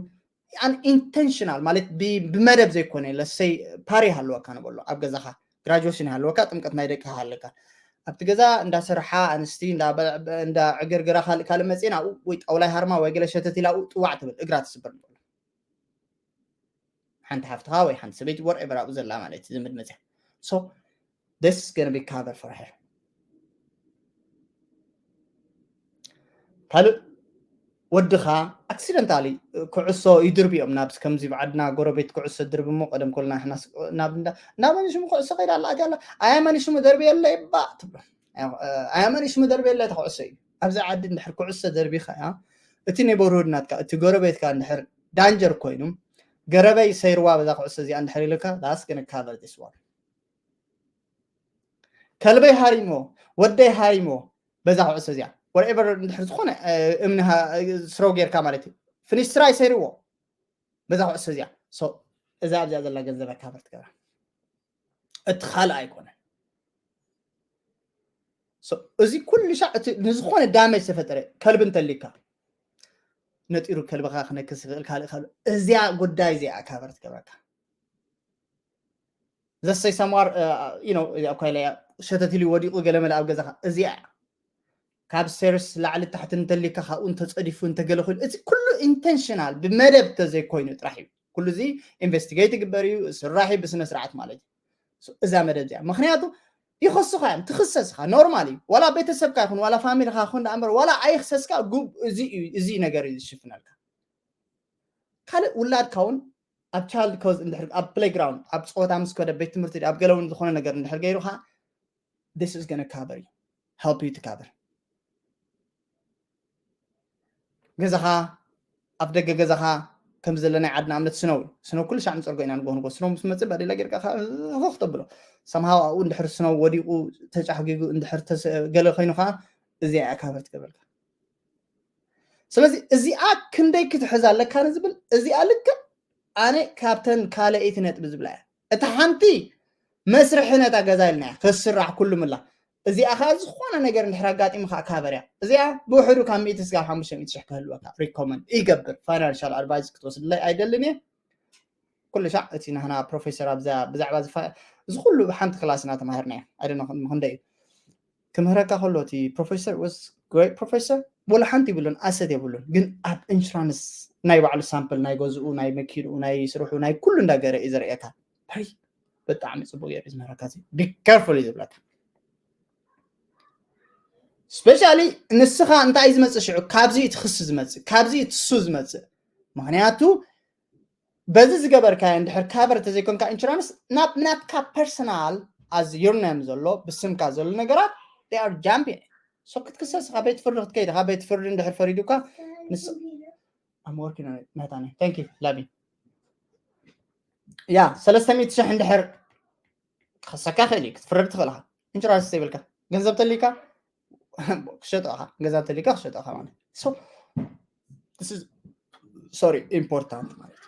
an intentional ማለት ብመደብ ዘይኮነ ለሰይ ፓሪ ሃለወካ ንበሎ ኣብ ገዛኻ ግራጁዌሽን ሃለወካ ጥምቀት ናይ ደቅኻ ሃለካ ኣብቲ ገዛ እንዳሰርሓ ኣንስቲ እንዳዕገርገራ ካልእ ካልእ መፅኤ ናብኡ ወይ ጣውላይ ሃርማ ወይ ገለ ሸተት ኢላ ኣብኡ ጥዋዕ ትብል እግራ ትስበር ንበሎ ሓንቲ ሓፍትኻ ወይ ሓንቲ ሰበይቲ whatever ኣብኡ ዘላ ማለት እዩ ዝምድ መፅያ so this is gonna be cover for her። ካልእ ወድኻ ኣክሲደንታሊ ኩዕሶ ይድርብዮም ናብ ከምዚ ብዓድና ጎረቤት ኩዕሶ ድርቢ እሞ ቀደም ኮልና ሕናስ ናብ እንዳ ናብ መን ሽሙ ኩዕሶ ከይዳ ኣላ ኣትያ ኣላ ኣያ መን ሽሙ ደርቢ የለ ይባ ትብሎ ኣያ መን ሽሙ ደርቢ የለ ተኩዕሶ እዩ ኣብዚ ዓዲ እንድሕር ኩዕሶ ደርቢኻ እያ እቲ ኔበርሁድ ናትካ እቲ ጎረቤትካ እንድሕር ዳንጀር ኮይኑ ገረበይ ሰይርዋ በዛ ኩዕሶ እዚኣ እንድሕር ኢልካ that's gonna cover this one። ከልበይ ሃሪሞ ወደይ ሃሪሞ በዛ ኩዕሶ እዚኣ whatever እንድሕር ዝኾነ እምኒ ስረው ጌርካ ማለት እዩ finish try ሰይርዎ በዛ ኩዕሶ እዚኣ እዛ ኣብዚኣ ዘላ ገንዘብ ኣካበር ትገብራ እቲ ካልእ ኣይኮነን። እዚ ኩሉ ሻዕ እቲ ንዝኾነ damage ተፈጠረ ከልቢ እንተሊካ ነጢሩ ከልብኻ ክነክስ ይኽእል ካልእ ካልእ እዚኣ ጉዳይ እዚኣ cover ትገብረካ። ዘሰይ ሰምዋር እዚኣ እኳ ኢላ እያ ሸተት ኢሉ ወዲቑ ገለመለ ኣብ ገዛኻ እዚኣ እያ። ካብ stairs ላዕሊ ታሕቲ እንተሊካ ካብኡ እንተፀዲፉ እንተገለ ኮይኑ እቲ ኩሉ intentional ብመደብ ተዘይኮይኑ ጥራሕ እዩ። ኩሉ እዚ ኢንቨስቲጌት ይግበር እዩ ስራሕ እዩ ብስነ ስርዓት ማለት እዩ። እዛ መደብ እዚኣ ምክንያቱ ይኸሱኻ እዮም ትኽሰስኻ ኖርማል እዩ ዋላ ቤተሰብካ ይኹን ዋላ ፋሚልኻ ይኹን ዳኣ እምበር ዋላ ኣይኽሰስካ ጉብ እዚ እዩ እዚ ነገር እዩ ዝሽፍነልካ። ካልእ ውላድካ እውን ኣብ child cause እንድሕር ኣብ playground ኣብ ፀወታ ምስ ከደ ቤት ትምህርቲ ኣብ ገለውን ዝኾነ ነገር እንድሕር ገይሩኻ this is gonna cover you help you to cover ገዛኻ ኣብ ደገ ገዛኻ ከም ዘለና ዓድና እምነት ስነው እዩ ስነው ኩሉ ሻዕ ንፀርጎ ኢና ንጎ ንጎ ስነው ምስ መፅእ ባዴላ ጌርካ ኸኽ ተብሎ ሰምሃው ኣብኡ እንድሕር ስነው ወዲቑ ተጫሕጊጉ እንድሕር ገለ ኮይኑ ከዓ እዚኣ እያ cover ትገብረልካ። ስለዚ እዚኣ ክንደይ ክትሕዝ ኣለካ ንዝብል እዚኣ ልክዕ ኣነ ካብተን ካልኣይቲ ነጥቢ ዝብላ እያ እታ ሓንቲ መስርሒ ነታ ገዛ ኢልና እያ ክትስራሕ ኩሉ ምላ እዚኣ ከዓ ዝኾነ ነገር እንድሕር ኣጋጢሙ ከዓ ካቨር እያ። እዚኣ ብውሕዱ ካብ ሚእቲ እስካብ ሓሙሽተ ሚእቲ ሽሕ ክህልወካ ሪኮመንድ ይገብር። ፋይናንሻል ኣድቫይስ ክትወስድለይ ኣይደልን እየ። ኩሉ ሻዕ እቲ ናህና ፕሮፌሰር ኣብዛ ብዛዕባ ዝፋ- እዚ ኩሉ ብሓንቲ ክላስ እናተማሃርና እያ። ኣይደነ ክንደይ እዩ ክምህረካ ከሎ እቲ ፕሮፌሰር ወስ ግሬት ፕሮፌሰር ወላ ሓንቲ ይብሉን ኣሰት የብሉን። ግን ኣብ ኢንሹራንስ ናይ ባዕሉ ሳምፕል ናይ ገዝኡ ናይ መኪንኡ ናይ ስርሑ ናይ ኩሉ እንዳገረ እዩ ዘርእየካ። ይ ብጣዕሚ ፅቡቅ ገይሩ ዝምህረካ። ቢ ካርፉል እዩ ዝብለካ። ስፔሻሊ ንስኻ እንታይ እዩ ዝመፅእ ሽዑ ካብዚ እዩ ትኽሲ ዝመፅእ ካብዚ እዩ ትሱ ዝመፅእ። ምክንያቱ በዚ ዝገበርካዮ እንድሕር ካቨር ተዘይኮንካ ኢንሹራንስ ናብ ናትካ ፐርሰናል ኣዝ ዩር ኔም ዘሎ ብስምካ ዘሎ ነገራት ር ጃምፒ ሶ ክትክሰስ ካብ ቤት ፍርዲ ክትከይድ ካብ ቤት ፍርዲ እንድሕር ፈሪዱካ ንስ I'm working on it መታኒ thank you love you yeah ሰለስተ ሚእቲ ሽሕ እንድሕር ክኸሰካ ክእል እዩ ክትፍረድ ትኽእል ኢኻ ኢንሹራንስ ዘይብልካ ገንዘብ ተልካ ክሸጦ ኢኻ ገዛ ተልካ ክሸጦ ኢኻ ማለት so this is sorry important ማለት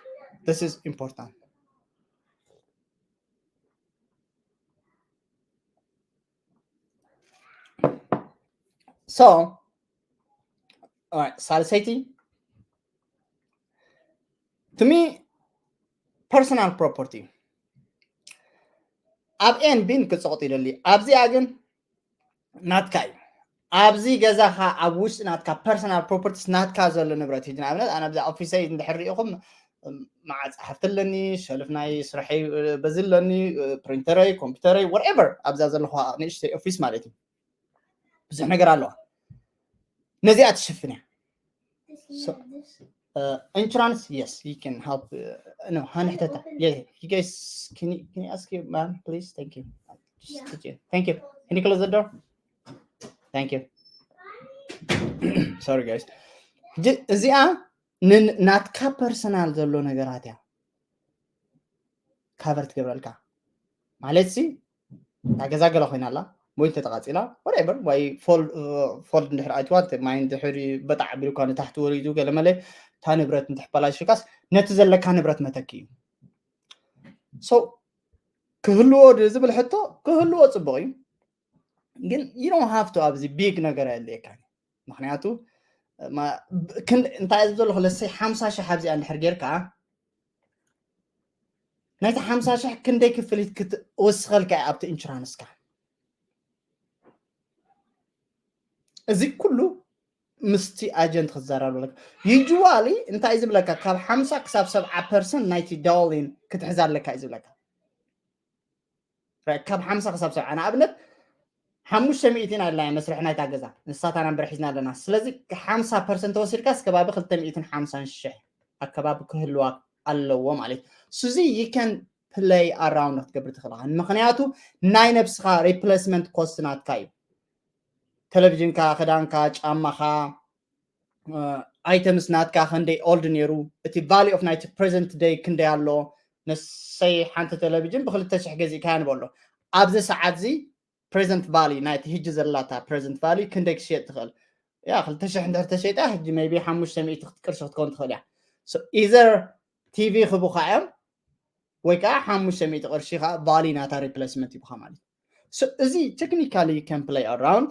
this is important so ሳልሰይቲ to me personal property ኣብ ኤን ቢን ክፀቕጥ ይደሊ ኣብዚኣ ግን ናትካ እዩ ኣብዚ ገዛኻ ኣብ ውሽጢ ናትካ personal properties ናትካ ዘሎ ንብረት እዩ ንኣብነት ኣነ ኣብዚ ኦፊሰይ እንድሕር ሪኢኹም መዓ ፀሓፍቲ ኣለኒ ሸልፍ ናይ ስርሐይ በዚ ኣለኒ ፕሪንተረይ ኮምፒውተረይ whatever ኣብዛ ዘለኹ ንእሽተይ ኦፊስ ማለት እዩ ብዙሕ ነገር ኣለዋ ነዚኣ ትሽፍን እያ insurance yes you can help no ሃንሕተታ you guys can you, can you ask you ma'am please thank you just yeah. Thank you can you close the door thank you sorry guys እዚኣ ናትካ ፐርሰናል ዘሎ ነገራት እያ ካቨር ትገብረልካ ማለት ሲ እታ ገዛ ገለ ኮይና ኣላ ወይ እንተተቃፂላ whatever ወይ ፎልድ እንድሕር ኣይትዋ ማይ እንድሕር በጣዕ ኣቢልኳ ንታሕቲ ወሪዱ ገለ መለ እታ ንብረት እንተሕበላሽካስ ነቲ ዘለካ ንብረት መተኪ እዩ so ክህልዎ ዝብል ሕቶ ክህልዎ ፅቡቅ እዩ ግን you don't have to ኣብዚ ቢግ ነገር ኣየድልየካ ምክንያቱ እንታይ እየ ዘለኹ ለሰይ ሓምሳ ሽሕ ኣብዚኣ እንድሕር ጌርካ ናይቲ ሓምሳ ሽሕ ክንደይ ክፍሊት ክትወስኸልካ እያ ኣብቲ ኢንሹራንስካ እዚ ኩሉ ምስቲ ኣጀንት ክዘራረብ ኣለካ usually እንታይ እዩ ዝብለካ ካብ ሓምሳ ክሳብ ሰብዓ ፐርሰንት ናይቲ ዳውሊን ክትሕዛ ኣለካ እዩ ዝብለካ ካብ ሓምሳ ክሳብ ሰብዓ ንኣብነት ሓሙሽተ ሚእቲ ኣላ መስርሒ ናይታ ገዛ ንሳታ ናምበር ሒዝና ኣለና ስለዚ ሓምሳ ፐርሰንት ተወሲድካ ከባቢ ክልተ ሚእትን ሓምሳን ሽሕ ኣከባቢ ክህልዋ ኣለዎ ማለት እዩ ሱዚ you can play around ክትገብር ትኽእል ምክንያቱ ናይ ነብስኻ replacement cost ናትካ እዩ ቴሌቪዥንካ ክዳንካ ጫማኻ ኣይተምስ ናትካ ክንደይ ኦልድ ነይሩ እቲ value of ናይቲ present day ክንደይ ኣሎ ንሰይ ሓንቲ ቴሌቪዥን ብክልተ ሽሕ ገዚእካያ ንበሎ ኣብዚ ሰዓት እዚ present value ናይቲ ሕጂ ዘላታ present value ክንደይ ክሽየጥ ትኽእል ያ ክልተ ሽሕ እንድሕር ተሸይጣ ሕጂ maybe ሓሙሽተ ሚእቲ ቅርሺ ክትከውን ትኽእል እያ either ቲቪ ክቡኻ እዮም ወይ ከዓ ሓሙሽተ ሚእቲ ቅርሺ ከዓ value ናታ replacement ይብኻ ማለት እዩ እዚ technically you can play around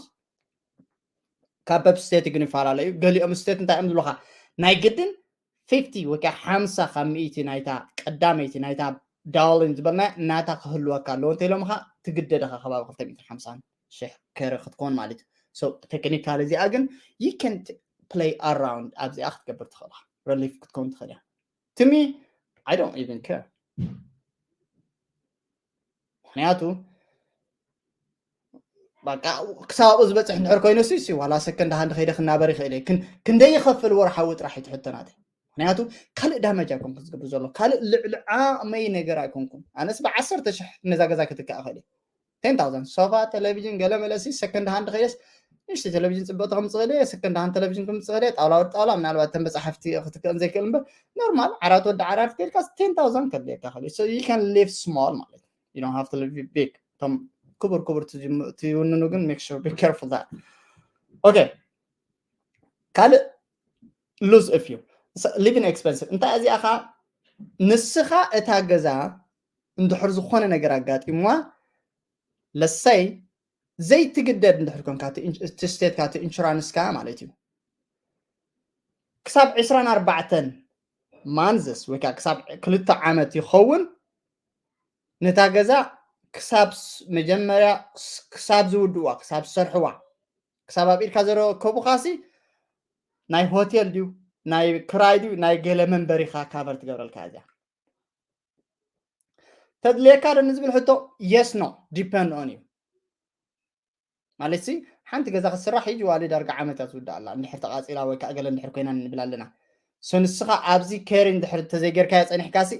ካብ ብ ስቴት ግን ይፈላለዩ ገሊኦም ስቴት እንታይ እዮም ዝብሉካ ናይ ግድን ፊፍቲ ወይ ከዓ ሓምሳ ካብ ሚእቲ ናይታ ቀዳመይቲ ናይታ ዳውሊን ዝበልና ናታ ክህልወካ ኣለዎ እንተ ኢሎም ካ ትግደድ ኢኻ ከባቢ ክልተ ሚእትን ሓምሳን ሽሕ ከረ ክትኮን ማለት እዩ ቴክኒካል እዚኣ ግን you can play around ኣብዚኣ ክትገብር ትኽእል ኢኻ ሪሊፍ ክትከውን ትኽእል እያ to me I don't even care ምክንያቱ ክሳብ ኣብኡ ዝበፅሕ እንድሕር ኮይኑ ሲ ዋላ ሰከንድ ሃንድ ከይደ ክናበር ይኽእል እየ ክንደይ ይኸፍል ወርሓዊ ጥራሕ ይትሕቶ ናተይ ምክንያቱ ካልእ ዳመጅ ኣይኮንኩ ዝገብር ዘሎ ካልእ ልዕሊ ዓቕመይ ነገር ኣይኮንኩን ኣነስ ብዓሰርተ ሽሕ ነዛ ገዛ ክትክእ እኽእል እየ ten thousand ሶፋ ቴሌቪዥን ገለ መለሲ ሰከንድ ሃንድ ከይደስ ንሽቲ ቴሌቪዥን ፅብቕቲ ከምፅእ እኽእል እየ ሰከንድ ሃንድ ቴሌቪዥን ከምፅእ እኽእል እየ ጣውላ ወዲ ጣውላ ምናልባት ተን መፅሓፍቲ ክትክእን ዘይክእል እምበር ኖርማል ዓራት ወዲ ዓራት ከይድካ ten thousand ከድልየካ እኽእል you can live small ማለት you don't have to live big እቶም ክቡር ክቡር ትውንኑ ግን make sure be careful that okay ካልእ lose a few living expensive እንታይ እዚኣ ኸዓ ንስኻ እታ ገዛ እንድሕር ዝኾነ ነገር ኣጋጢምዋ ለሰይ ዘይትግደድ እንድሕር ኮንካ እቲ ስቴትካ እቲ ኢንሹራንስካ ማለት እዩ ክሳብ ዕስራን ኣርባዕተን ማንዝስ ወይ ከዓ ክሳብ ክልተ ዓመት ይኸውን ነታ ገዛ ክሳብ መጀመርያ ክሳብ ዝውድዋ ክሳብ ዝሰርሕዋ ክሳብ ኣብ ኢድካ ዘረከቡኻሲ ናይ ሆቴል ድዩ ናይ ክራይ ድዩ ናይ ገለ መንበሪኻ ካቨር ትገብረልካ እዚያ ተድልየካ ዶ ንዝብል ሕቶ የስ ኖ ዲፐንድ ኦን እዩ ማለት ሲ ሓንቲ ገዛ ክትስራሕ ሕጂ ዋሊ ዳርጋ ዓመታት ዝውዳእ ኣላ እንድሕር ተቃፂላ ወይ ከዓ ገለ እንድሕር ኮይና ንብል ኣለና ሶ ንስኻ ኣብዚ ኬሪ እንድሕር ተዘይጌርካዮ ፀኒሕካ ሲ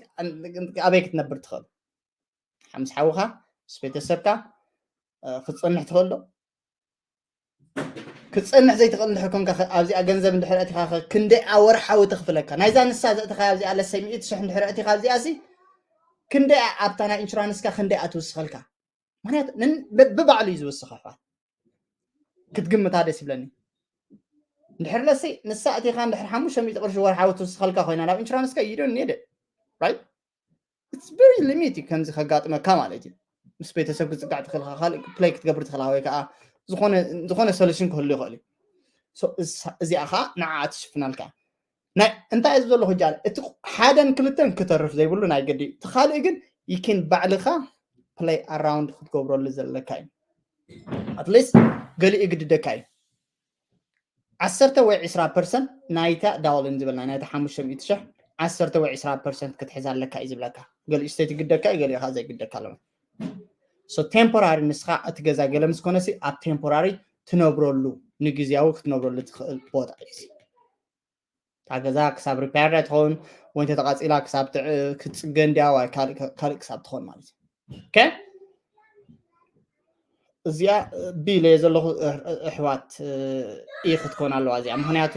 ኣበይ ክትነብር ትኽእል ምስ ሓውኻ ምስ ቤተሰብካ ክትፀንሕ ትኽእል ዶ ክትፀንሕ ዘይትኽእል እንድሕር ኮንካ ኣብዚኣ ገንዘብ እንድሕር ኣቲኻ ክንደይ ኣወርሓዊ ተኽፍለካ ናይዛ ንሳ ዘእተኻ ኣብዚኣ ለሰይ ሚእቲ ሽሕ እንድሕር ኣቲኻ ኣብዚኣ ሲ ክንደይ ኣብታ ናይ ኢንሹራንስካ ክንደይ ኣትውስኸልካ ምክንያቱ ብባዕሉ እዩ ዝውስኽ ኣሕዋት ክትግምታ ደስ ይብለኒ እንድሕር ለሲ ንሳ እቲኻ እንድሕር ሓሙሽተ ሚእቲ ቅርሺ ወርሓዊ ትውስኸልካ ኮይና ናብ ኢንሹራንስካ ይዶ ኔደ right it's very limit ከምዚ ከጋጥመካ ማለት እዩ ምስ ቤተሰብ ክፅጋዕ ትኽእልካ ካልእ ፕላይ ክትገብር ትኽእልካ ወይ ከዓ ዝኾነ solution ክህሉ ይኽእል እዩ እዚኣ ከዓ ንዓ ትሽፍናልካ እንታይ እዚ ዘለኹ ጃል እቲ ሓደን ክልተን ክተርፍ ዘይብሉ ናይ ገዲ እቲ ካልእ ግን ይኪን ባዕልኻ play around ክትገብረሉ ዘለካ እዩ ኣትሊስት ገሊኡ ግድደካ እዩ ዓሰርተ ወይ ዕስራ ፐርሰንት ናይታ ዳውልን ዝበልና ናይታ ሓሙሽተ ሚእቲ ሽሕ ዓሰርተ ወይ ዕስራ ፐርሰንት ክትሕዝ ኣለካ እዩ ዝብለካ ገሊኡ ስተይቲ ግደካ እዩ ገሊኡ ከዓ ዘይግደካ ኣለዎ so temporary ንስኻ እቲ ገዛ ገለ ምስ ኮነሲ ኣብ temporary ትነብረሉ ንግዜያዊ ክትነብረሉ ትኽእል ቦታ እዩ እታ ገዛ ክሳብ ሪፓየር ትኸውን ወይ እንተተቃፂላ ክሳብ ክትፅገን ድያ ካልእ ክሳብ ትኸውን ማለት እዩ እዚኣ ቢለ ዘለኹ ኣሕዋት እየ ክትኮን ኣለዋ እዚኣ ምክንያቱ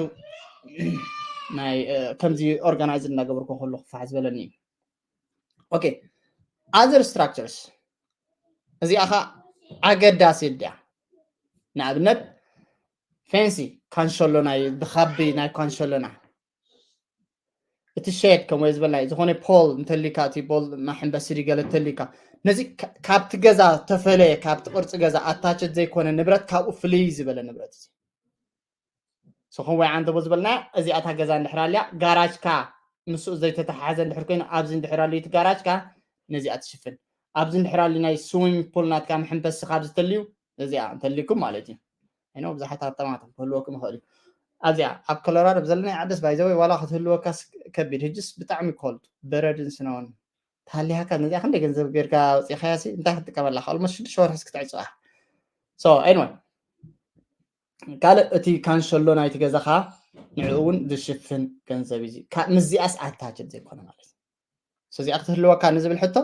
ናይ ከምዚ ኦርጋናይዝ እናገበርኩ ከሎ ክፋሕ ዝበለኒ እዩ okay other structures እዚኣ ኸ ኣገዳሲ ድያ ንኣብነት ፌንሲ ካንሸሎ ናይ ብኻቢ ናይ ካንሸሎና እቲ ሸድ ከምኡ ዝበልና ዝኾነ ፖል እንተሊካ እቲ ቦል ማሕንበሲ ድገለ እንተሊካ ነዚ ካብቲ ገዛ ተፈለየ ካብቲ ቅርፂ ገዛ ኣታቸት ዘይኮነ ንብረት ካብኡ ፍልይ ዝበለ ንብረት እዚ ስኹም ወይ ዓንተቦ ዝበልና እዚኣታ ገዛ እንድሕር ኣልያ ጋራጅካ ምስኡ ዘይተተሓሓዘ እንድሕር ኮይኑ ኣብዚ እንድሕር ኣልዩ እቲ ጋራጅካ ነዚኣ ትሽፍን ኣብዚ እንድሕር ኣልዩ ናይ ስዊሚንግ ፑል ናትካ መሐንበሲ ካብ ዝተልዩ እዚኣ እንተልይኩም ማለት እዩ ኣይኖ ብዙሓት ሃብታማት ክህልወኩም ይኽእል እዩ ኣብዚኣ ኣብ ኮሎራዶ ብዘለናይ ዓደስ ባይዘወይ ዋላ ክትህልወካ ከቢድ ህጅስ ብጣዕሚ ኮልድ በረድን ስነውን ተሃሊሃካ ነዚኣ ክንደይ ገንዘብ ጌርካ ኣውፂኻያ ሲ እንታይ ክትጥቀመላ ካልሞ ሽዱሽተ ወርሕስ ክትዕፅዋ so anyway ካልእ እቲ ካንሸሎ ናይቲ ገዛኻ ንዕኡ እውን ዝሽፍን ገንዘብ እዩ ምስዚኣስ ኣታችድ ዘይኮነ ማለት እዩ እዚኣ ክትህልወካ ንዝብል ሕቶ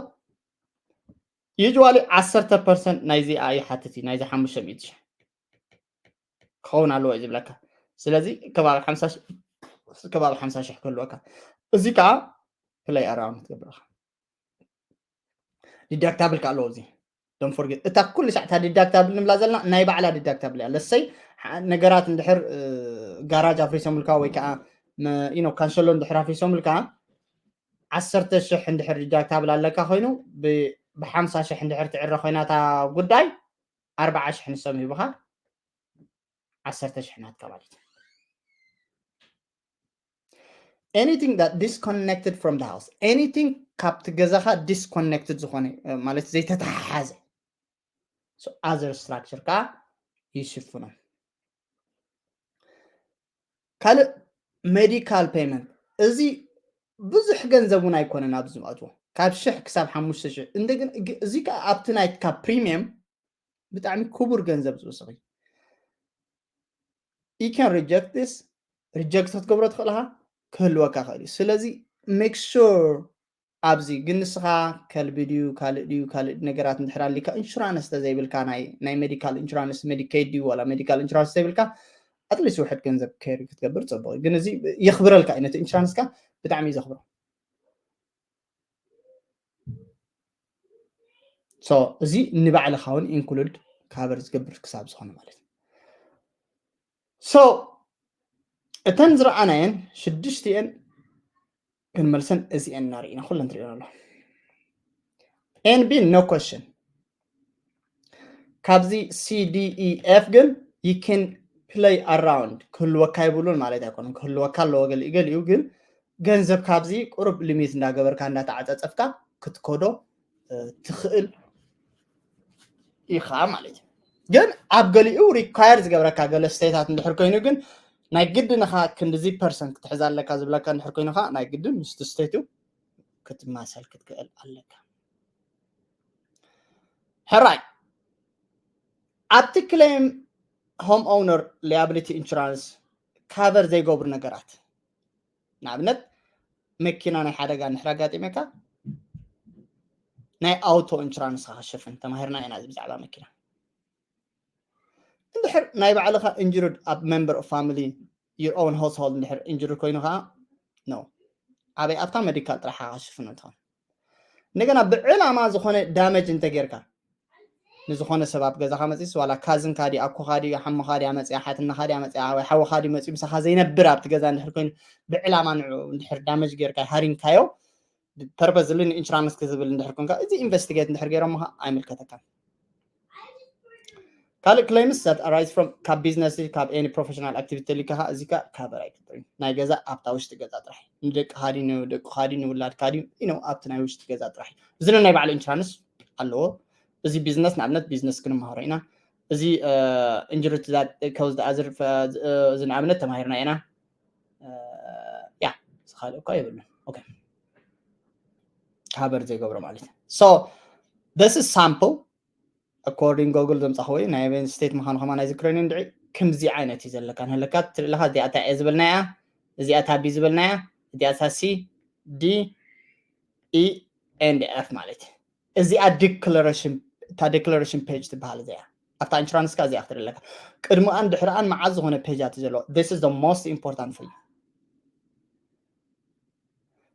ዩጅዋሊ ዓሰርተ ፐርሰንት ናይዚኣ ይሓትት እዩ ናይዚ ሓሙሽተ ሚእቲ ሽሕ ክኸውን ኣለዎ እዩ ዝብለካ ስለዚ ከባቢ ሓምሳ ከባቢ ሓምሳ ሽሕ ክህልወካ እዚ ከዓ ፕለይ ኣራውንድ ትገብር ኢኻ ዲዳክታብል ከዓ ኣለዎ እዚ ዶንት ፎርጌት እታ ኩሉ ሳዕ እታ ዲዳክታብል ንብላ ዘለና ናይ ባዕላ ዲዳክታብል እያ ለሰይ ነገራት እንድሕር ጋራጅ ኣፍሪሶምልካ ወይ ከዓ ኖ ካንሸሎ እንድሕር ኣፍሪሶምልካ ዓሰርተ ሽሕ እንድሕር ዲዳክታብል ኣለካ ኮይኑ ብሓምሳ ሽሕ እንድሕር ትዕረ ኮይና እታ ጉዳይ ኣርባዓ ሽሕ ንሶም ሂቡካ ዓሰርተ ሽሕ ናትካ ማለት እዩ anything that disconnected from the house anything ካብቲ ገዛኻ disconnected ዝኾነ ማለት ዘይተተሓሓዘ other structure ከዓ ይሽፍኖም ካልእ medical payment እዚ ብዙሕ ገንዘብ እውን ኣይኮነን ኣብዚ ዝኣትዎ ካብ ሽሕ ክሳብ ሓሙሽተ ሽሕ እንደግን እዚ ከዓ ኣብቲ ናይትካ ፕሪሚየም ብጣዕሚ ክቡር ገንዘብ ዝውስኽ እዩ you can reject this reject ክትገብሮ ትኽእልካ ክህልወካ ክእል እዩ ስለዚ make sure ኣብዚ ግን ንስኻ ከልቢ ድዩ ካልእ ድዩ ካልእ ነገራት እንድሕር ኣሊካ ኢንሹራንስ ተዘይብልካ ናይ ሜዲካል ኢንሹራንስ ሜዲኬድ ድዩ ዋላ ሜዲካል ኢንሹራንስ ተዘይብልካ ኣትሊስት ውሕድ ገንዘብ ከሪ ክትገብር ፅቡቅ ግን እዚ የኽብረልካ እዩ ነቲ ኢንሹራንስካ ብጣዕሚ እዩ ዘኽብሮ so እዚ ንባዕልኻ እውን ኢንክሉድ ካቨር ዝገብር ክሳብ ዝኾነ ማለት እዩ so እተን ዝረኣናየን ሽዱሽቲኤን ክንመልሰን እዚኤን እናርኢና ኩለን ትሪኦ ኣሎ ኤንቢ no question ካብዚ C D E F ግን you can play around ክህልወካ የብሉን ማለት ኣይኮነን። ክህልወካ ኣለዎ ገሊኡ ገሊኡ፣ ግን ገንዘብ ካብዚ ቁሩብ limit እንዳገበርካ እንዳተዓጸጸፍካ ክትከዶ ትኽእል ኢኻ ማለት እዩ። ግን ኣብ ገሊኡ require ዝገብረካ ገለ state ታት እንድሕር ኮይኑ ግን ናይ ግድን ኢኻ ክንድዚ percent ክትሕዝ ኣለካ ዝብለካ እንድሕር ኮይኑ ከዓ ናይ ግድን ምስቲ state ኡ ክትማሰል ክትክእል ኣለካ። ሕራይ ኣብቲ claim home owner liability insurance cover ዘይገብሩ ነገራት ንኣብነት መኪና ናይ ሓደጋ እንድሕር ኣጋጢመካ ናይ auto insurance ኻ ክሽፍን ተማሂርና ኢና እዚ ብዛዕባ መኪና። እንድሕር ናይ ባዕልኻ injured ኣብ member of family your own household እንድሕር injured ኮይኑ ከዓ no ኣበይ ኣብታ medical ጥራሕ ኢኻ ክሽፍን እንትኾን እንደገና ብዕላማ ዝኾነ damage እንተጌርካ ንዝኾነ ሰብ ኣብ ገዛኻ መፂስ ዋላ ካዝንካ ድዩ ኣኮኻ ድዩ ሓሞኻ ድያ መፅያ ሓትናኻ ድያ መፅያ ወይ ሓወኻ ድዩ መፅዩ ምሳኻ ዘይነብር ኣብቲ ገዛ እንድሕር ኮይኑ ብዕላማ ንዑ እንድሕር damage ጌርካ ሃሪምካዮ purposely ን insurance ክዝብል እንድሕር ኮንካ እዚ investigate እንድሕር ገይሮምኻ ኣይምልከተካን። ካልእ claims that arise from ካብ business ካብ any professional activity ተሊካ እዚ ካ cover ኣይገብርን። ናይ ገዛ ኣብታ ውሽጢ ገዛ ጥራሕ ንደቅኻ ድዩ ንደቅኻ ድዩ ንውላድካ ድዩ you know ኣብቲ ናይ ውሽጢ ገዛ ጥራሕ እዩ። እዚ ናይ ባዕሉ insurance ኣለዎ። እዚ business ንኣብነት business ክንመሃሮ ኢና። እዚ injury to that cause the other እዚ ንኣብነት ተማሂርና ኢና። ያ ካልእ እኳ የብሉን። Okay cover ዘይገብሮ ማለት እዩ። So this is sample according Google ዘምፃኽዎ እዩ። ናይ ኣበየን state ምዃኑ ከማን ኣይዝክረን እዩ። እንድዒ ከምዚ ዓይነት እዩ ዘለካ ንህለካ ትርኢ ኣለኻ። እዚኣ እንታይ እየ ዝበልናያ? እዚኣ እታ B ዝበልናያ? እዚኣ እታ C፣ D፣ E and F ማለት እዩ። እዚኣ declaration እታ declaration page ትበሃል እዚኣ ኣብታ insurance ካ እዚኣ ክትርኢ ኣለካ። ቅድሚኣን ድሕሪኣን መዓት ዝኾነ page ኣት ዘለዎ this is the most important for you።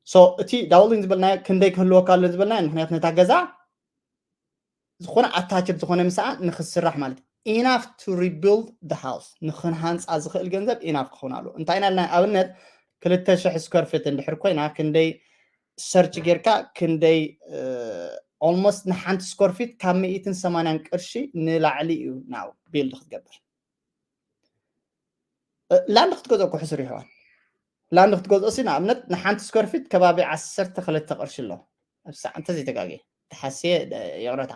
So እቲ doubling ዝበልናዮ ክንደይ ክህልወካ ኣሎ ዝበልናዮ ምክንያቱ ነታ ገዛ ዝኾነ attached ዝኾነ ምስኣ ንክስራሕ ማለት enough to rebuild the house ንክንሃንፃ ዝኽእል ገንዘብ enough ክኸውን ኣለዎ። እንታይ ኢና ኢልና ኣብነት ክልተ ሽሕ square feet እንድሕር ኮይና ክንደይ search ጌርካ ክንደይ almost ንሓንቲ square feet ካብ ሚእትን ሰማንያን ቅርሺ ንላዕሊ እዩ now build ክትገብር። Land ክትገዝኦ እኮ ሕሱር ይሕዋት። Land ክትገዝኦ ሲ ንኣብነት ንሓንቲ square feet ከባቢ ዓሰርተ ክልተ ቅርሺ ኣሎ። ኣብ ሰዓት እንተዘይተጋግየ ተሓስየ ይቕረታ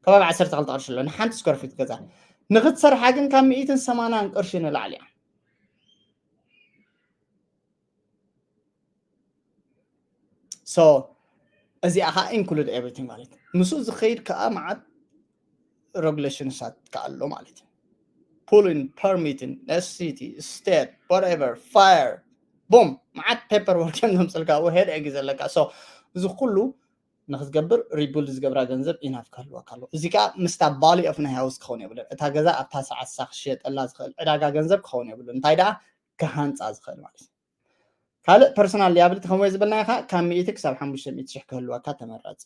ከባቢ ዓሰርተ ክልተ ቅርሺ ኣሎ ንሓንቲ square feet ገዛ። ንክትሰርሓ ግን ካብ ሚእትን ሰማንያን ቅርሺ ንላዕሊ እያ። So እዚኣ ከዓ include everything ማለት ምስኡ ዝኸይድ ከዓ መዓት regulations ኣት ከዓ ኣሎ ማለት እዩ። Pulling permitting city state whatever fire boom መዓት paperwork እዮም ዘምፅልካ headache እዩ ዘለካ። So እዚ ኩሉ ንክትገብር rebuild ዝገብራ ገንዘብ enough ክህልወካ ኣለዎ። እዚ ከዓ ምስታ value of ናይ house ክኸውን የብሉን። እታ ገዛ ኣብታ ሰዓት ሳ ክሽየጠላ ዝኽእል ዕዳጋ ገንዘብ ክኸውን የብሉን። እንታይ ደኣ ክሃንፃ ዝኽእል ማለት እዩ። ካልእ personal liability ከምኡ ዝበልናዮ ከዓ ካብ ሚእቲ ክሳብ ሓሙሽተ ሚእቲ ሽሕ ክህልወካ ተመራፂ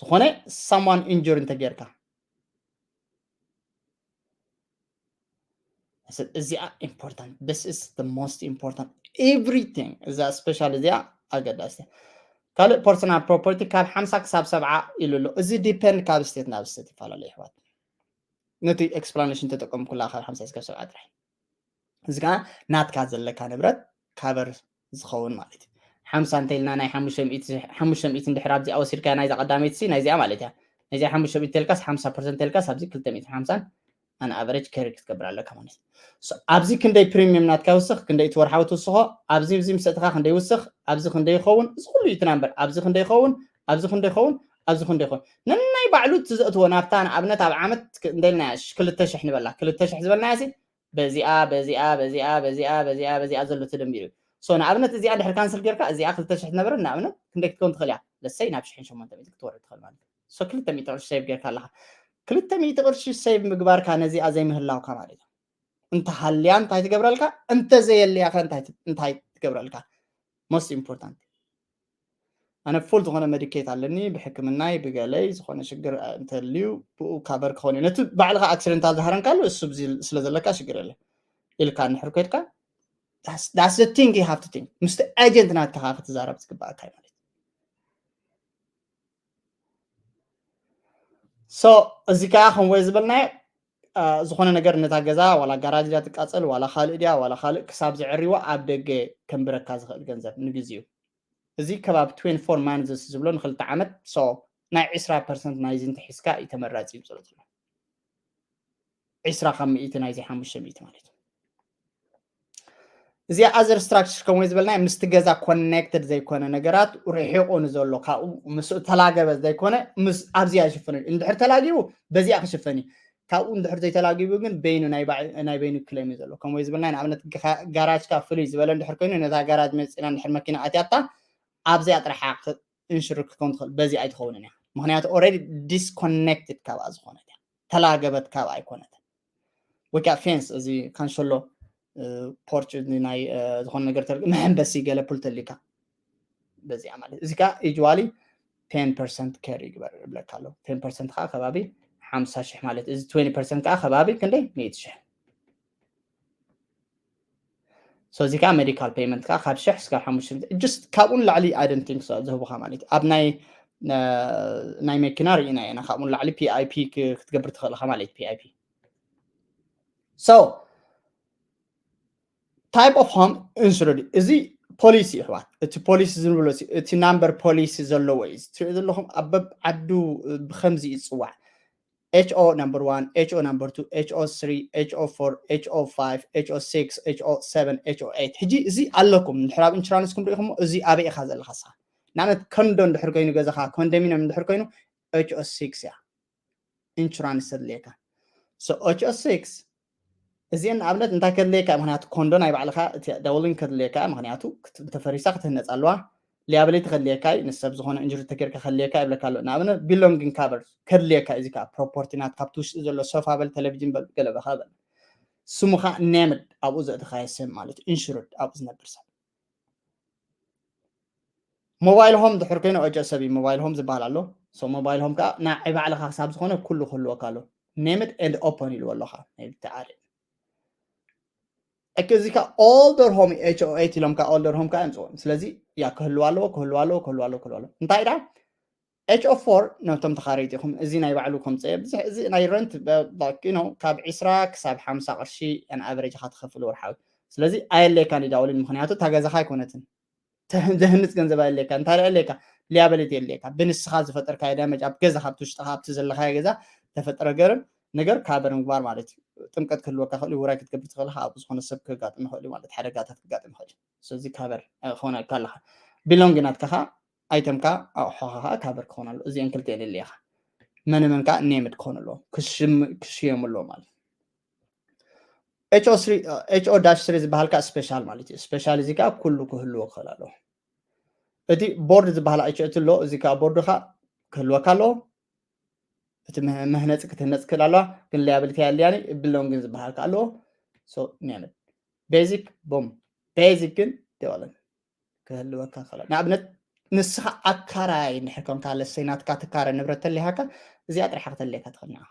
ዝኾነ someone injure እንተጌርካ እዚኣ important this is the most important everything እዛ special እዚኣ ኣገዳሲ። ካልእ personal property ካብ ሓምሳ ክሳብ ሰብዓ ኢሉ ኣሎ። እዚ depend ካብ state ናብ state ይፈላለ ይሕዋት። ነቲ explanation ተጠቀምኩላ ካብ ሓምሳ ክሳብ ሰብዓ ጥራሕ። እዚ ከዓ ናትካ ዘለካ ንብረት cover ዝኸውን ማለት እዩ። ሓምሳ እንተኢልና ናይ ሓሙሽተ ሚእቲ እንድሕር ኣብዚኣ ወሲድካ ናይዛ ቀዳመይቲ ሲ ናይዚኣ ማለት እያ። ናይዚኣ ሓሙሽተ ሚእቲ ተልካስ ሓምሳ percent ተልካስ ኣብዚ ክልተ ሚእትን ሓምሳን an average carry ክትገብር ኣለካ ማለት እዩ። ኣብዚ ክንደይ premium ናትካ ይውስኽ፣ ክንደይ እቲ ወርሓዊ ትውስኾ፣ ኣብዚ እዚ ምስ ኣእተኻ ክንደይ ይውስኽ፣ ኣብዚ ክንደይ ይኸውን፣ እዚ ኩሉ እዩ እቲ number። ኣብዚ ክንደይ ይኸውን፣ ኣብዚ ክንደይ ይኸውን፣ ኣብዚ ክንደይ ይኸውን። ነናይ ባዕሉ እቲ ዘእትዎ ናብታ ንኣብነት ኣብ ዓመት እንደ ኢልና ክልተ ሽሕ ንበላ፣ ክልተ ሽሕ ዝበልናያ ሲ በዚኣ በዚኣ በዚኣ በዚኣ በዚኣ በዚኣ ዘሎ ተደሚሩ እዩ። So ንኣብነት እዚኣ ድሕር cancel ጌርካ እዚኣ ክልተ ሽሕ ዝነበረ ንኣብነት ክንደይ ክትከውን ትኽእል እያ? ለሰይ ናብ ሽሕን ሸሞንተ ሚእቲ ክትወርድ ትኽእል ማለት እዩ። So ክልተ ሚእቲ ቅርሺ save ጌርካ ኣለኻ። ክልተ ሚእቲ ቅርሺ save ምግባርካ ነዚኣ ዘይምህላውካ ማለት እዩ። እንተሃልያ እንታይ ትገብረልካ? እንተዘየልያ ከ እንታይ ት- እንታይ ትገብረልካ? Most important ኣነ full ዝኾነ Medicaid ኣለኒ ብሕክምናይ ብገለይ ዝኾነ ሽግር እንተልዩ ብኡ cover ክኸውን እዩ። ነቲ ባዕልኻ accidental ዝሃረምካሉ እሱ ስለ ዘለካ ሽግር የለ ኢልካ እንድሕር ኮይድካ that's the thing you have to think ምስቲ agent ናትካ ክትዛረብ ዝግባኣካ ማለት እዩ። So እዚ ከዓ ከምወይ ዝበልናዮ ዝኾነ ነገር ነታ ገዛ ዋላ ጋራጅ ድያ ትቃፀል ዋላ ካልእ ድያ ዋላ ካልእ ክሳብ ዝዕርይዋ ኣብ ደገ ከንብረካ ዝኽእል ገንዘብ ንግዜኡ። እዚ ከባቢ twenty four months ዝብሎ ንክልተ ዓመት። So ናይ ዕስራ ፐርሰንት ናይዚ እንተሒዝካ እዩ ተመራፂ እዩ ዘሎ። ዕስራ ካብ ሚእቲ ናይዚ ሓሙሽተ ሚእቲ ማለት እዩ። እዚኣ other structure ከምኡ ዝበልናዮ ምስቲ ገዛ ኮኔክትድ ዘይኮነ ነገራት ርሒቑ ንዘሎ ካብኡ ምስኡ ተላገበ ዘይኮነ ኣብዚኣ ይሽፍን እዩ። እንድሕር ተላጊቡ በዚኣ ክሽፈን እዩ። ካብኡ እንድሕር ዘይተላጊቡ ግን በይኑ ናይ በይኑ ክሌም እዩ ዘሎ። ከምኡ ዝበልና ንኣብነት ጋራጅካ ፍሉይ ዝበለ እንድሕር ኮይኑ ነታ ጋራጅ መፂና እንድሕር መኪና ኣትያታ ኣብዚኣ ጥራሕ ኢንሹር ክትከውን ትኽእል። በዚ ኣይትኸውንን እያ። ምክንያቱ already disconnected ካብኣ ዝኾነት እያ። ተላገበት ካብኣ ኣይኮነትን። ወይ ከዓ ፌንስ እዚ ካንሸሎ ፖርች ናይ ዝኾነ ነገር መሐንበሲ ገለ ፑል ተሊካ በዚኣ ማለት እዚ ከዓ usually ten percent care ይግበር ይብለካ ኣሎ። ten percent ከዓ ከባቢ ሓምሳ ሽሕ ማለት እዚ twenty percent ከዓ ከባቢ ክንደይ ሚእቲ ሽሕ። So እዚ ከዓ ሜዲካል ፔይመንት ከዓ ካብ ሽሕ እስካብ ሓሙሽተ just ካብኡ ንላዕሊ I don't think so ዝህቡካ ማለት እዩ። ኣብ ናይ ናይ መኪና ርኢና ኢና ካብኡ ንላዕሊ PIP ክትገብር ትኽእል ኢኻ ማለት PIP። So type of home insured እዚ ፖሊሲ ይሕዋት እቲ ፖሊሲ ዝንብሎ እቲ ናምበር ፖሊሲ ዘለዎ እዩ ትሪኦ ዘለኹም ኣብ በብ ዓዱ ብከምዚ ይፅዋዕ። HO number one, HO number two, HO three, HO four, HO five, HO six, HO seven, HO eight ሕጂ እዚ ኣለኩም እንድሕር ኣብ ኢንሹራንስኩም ርኢኹም እዚ ኣበይ ኢኻ ዘለኻ ንኣብነት ከንዶ እንድሕር ኮይኑ ገዛኻ ኮንዶሚኒየም እንድሕር ኮይኑ HO six እያ ኢንሹራንስ ተድልየካ። HO six እዚአን ንኣብነት እንታይ ከድልየካ ምክንያቱ ኮንዶ ናይ ባዕልካ ደውሊን ከድልየካ ምክንያቱ ተፈሪሳ ክትህነፅ ኣለዋ። ሊያብሊቲ ከድልየካ እዩ ንሰብ ዝኾነ ኢንጁሪ ተገይርካ ከድልየካ ይብለካ ኣሎ ንኣብነት ቢሎንጊን ካቨር ከድልየካ እዚ ከዓ ፕሮፖርቲ ናት ካብቲ ውሽጢ ዘሎ ሶፋ በል ቴሌቪዥን በል ገለበካ በል ስሙካ ኔምድ ኣብኡ ዘእተካዮ ሰብ ማለት ኢንሹርድ ኣብኡ ዝነብር ሰብ ሞባይል ሆም ድሕር ኮይኑ ኦጆ ሰብ እዩ ሞባይል ሆም ዝበሃል ኣሎ ሞባይል ሆም ከዓ ናይ ባዕልካ ክሳብ ዝኾነ ኩሉ ክህልወካ ኣሎ ኔምድ ኤንድ ኦፐን ኢልዎ ኣለካ ናይ ብትዓል እክ እዚ ከዓ ኦልደር ሆም ኤች ኦ ኤት ኢሎም ከዓ ኦልደር ሆም ከዓ የምፅዎ ስለዚ ያ ክህልዋ ኣለዎ ክህልዋ ኣለዎ ክህልዋ ኣለዎ ክህልዋ ኣለዎ እንታይ ዳ ኤች ኦ ፎር ነቶም ተኻረይቲ ኢኹም እዚ ናይ ባዕሉ ከምፀ ብዙሕ እዚ ናይ ረንት ነው ካብ ዕስራ ክሳብ ሓምሳ ቅርሺ ን ኣቨሬጅ ካ ትኸፍል ወርሓዊ ስለዚ ኣየለካ ዳውልን ምክንያቱ እታ ገዛኻ ኣይኮነትን ዘህንፅ ገንዘብ ኣየለካ እንታይ ኣለካ ሊያበሊቲ የለካ ብንስኻ ዝፈጠርካዮ ዳመጅ ኣብ ገዛ ካብቲ ውሽጥኻ ኣብቲ ዘለካዮ ገዛ ተፈጠረ ገርን ነገር ካበር ምግባር ማለት እዩ ጥምቀት ክህልወካ ክእል ውራይ ክትገብር ትኽእል ካብ ዝኾነ ሰብ ክጋጥም ይኽእል ማለት ሓደጋታት ክጋጥም ይኽእል ስለዚ ካበር ክኾነካ ኣለካ ቢሎንግ ናትካ ከዓ ኣይተምካ ኣቑሖኻ ከዓ ካበር ክኾን ኣሎ እዚአን ክልተ የለካ መን መን ከዓ ኔምድ ክኾን ኣለዎ ክሽየሙ ኣለዎ ማለት ኤች ኦ ዳሽ ስሪ ዝበሃል ከዓ ስፔሻል ማለት እዩ ስፔሻል እዚ ከዓ ኩሉ ክህልዎ ክኽእል ኣለዎ እቲ ቦርድ ዝበሃል ኣይችእት ኣሎ እዚ ከዓ ቦርድ ከዓ ክህልወካ ኣለዎ እቲ መህነፂ ክትህነፅ ክእል ኣለዋ ግን ሊያብሊቲ ያለያኒ ብሎንግን ዝበሃል ከዓ ኣለዎ ኔምድ ቤዚክ ቦም ቤዚክ ግን ደዋለን ክህልወካ ክእል ንኣብነት ንስኻ ኣካራይ እንድሕር ኮንካ ለሰይ ናትካ ትካረ ንብረት ተሊሃካ እዚኣ ጥራሕ ከተልየካ ትኽእል ንዓ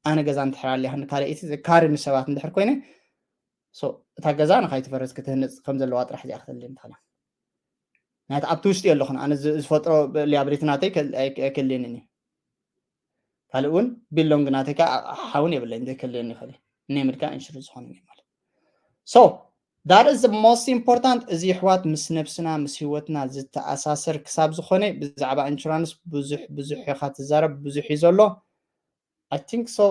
ኣነ ገዛ እንድሕር ኣሊያ ንካልእ እቲ ዘካሪ ንሰባት እንድሕር ኮይነ እታ ገዛ ንካይትፈረስ ክትህንፅ ከም ዘለዋ ጥራሕ እዚኣ ክተልየኒ ትኽእላ ናቲ ኣብቲ ውሽጢ ኣለኹን ኣነ ዝፈጥሮ ሊያብሊቲ ናተይ ኣይከልየንን እዩ ካልእ እውን ቢሎንግ ናተይ ከዓ ሓውን የብለይን ዘይከልየኒ ይኽእል እዩ ኔምድ ከዓ ኢንሹር ዝኾነ ማለት so that is the most important እዚ ይሕዋት ምስ ነብስና ምስ ህይወትና ዝተኣሳሰር ክሳብ ዝኾነ ብዛዕባ ኢንሹራንስ ብዙሕ ብዙሕ ኢኻ ትዛረብ ብዙሕ እዩ ዘሎ I think so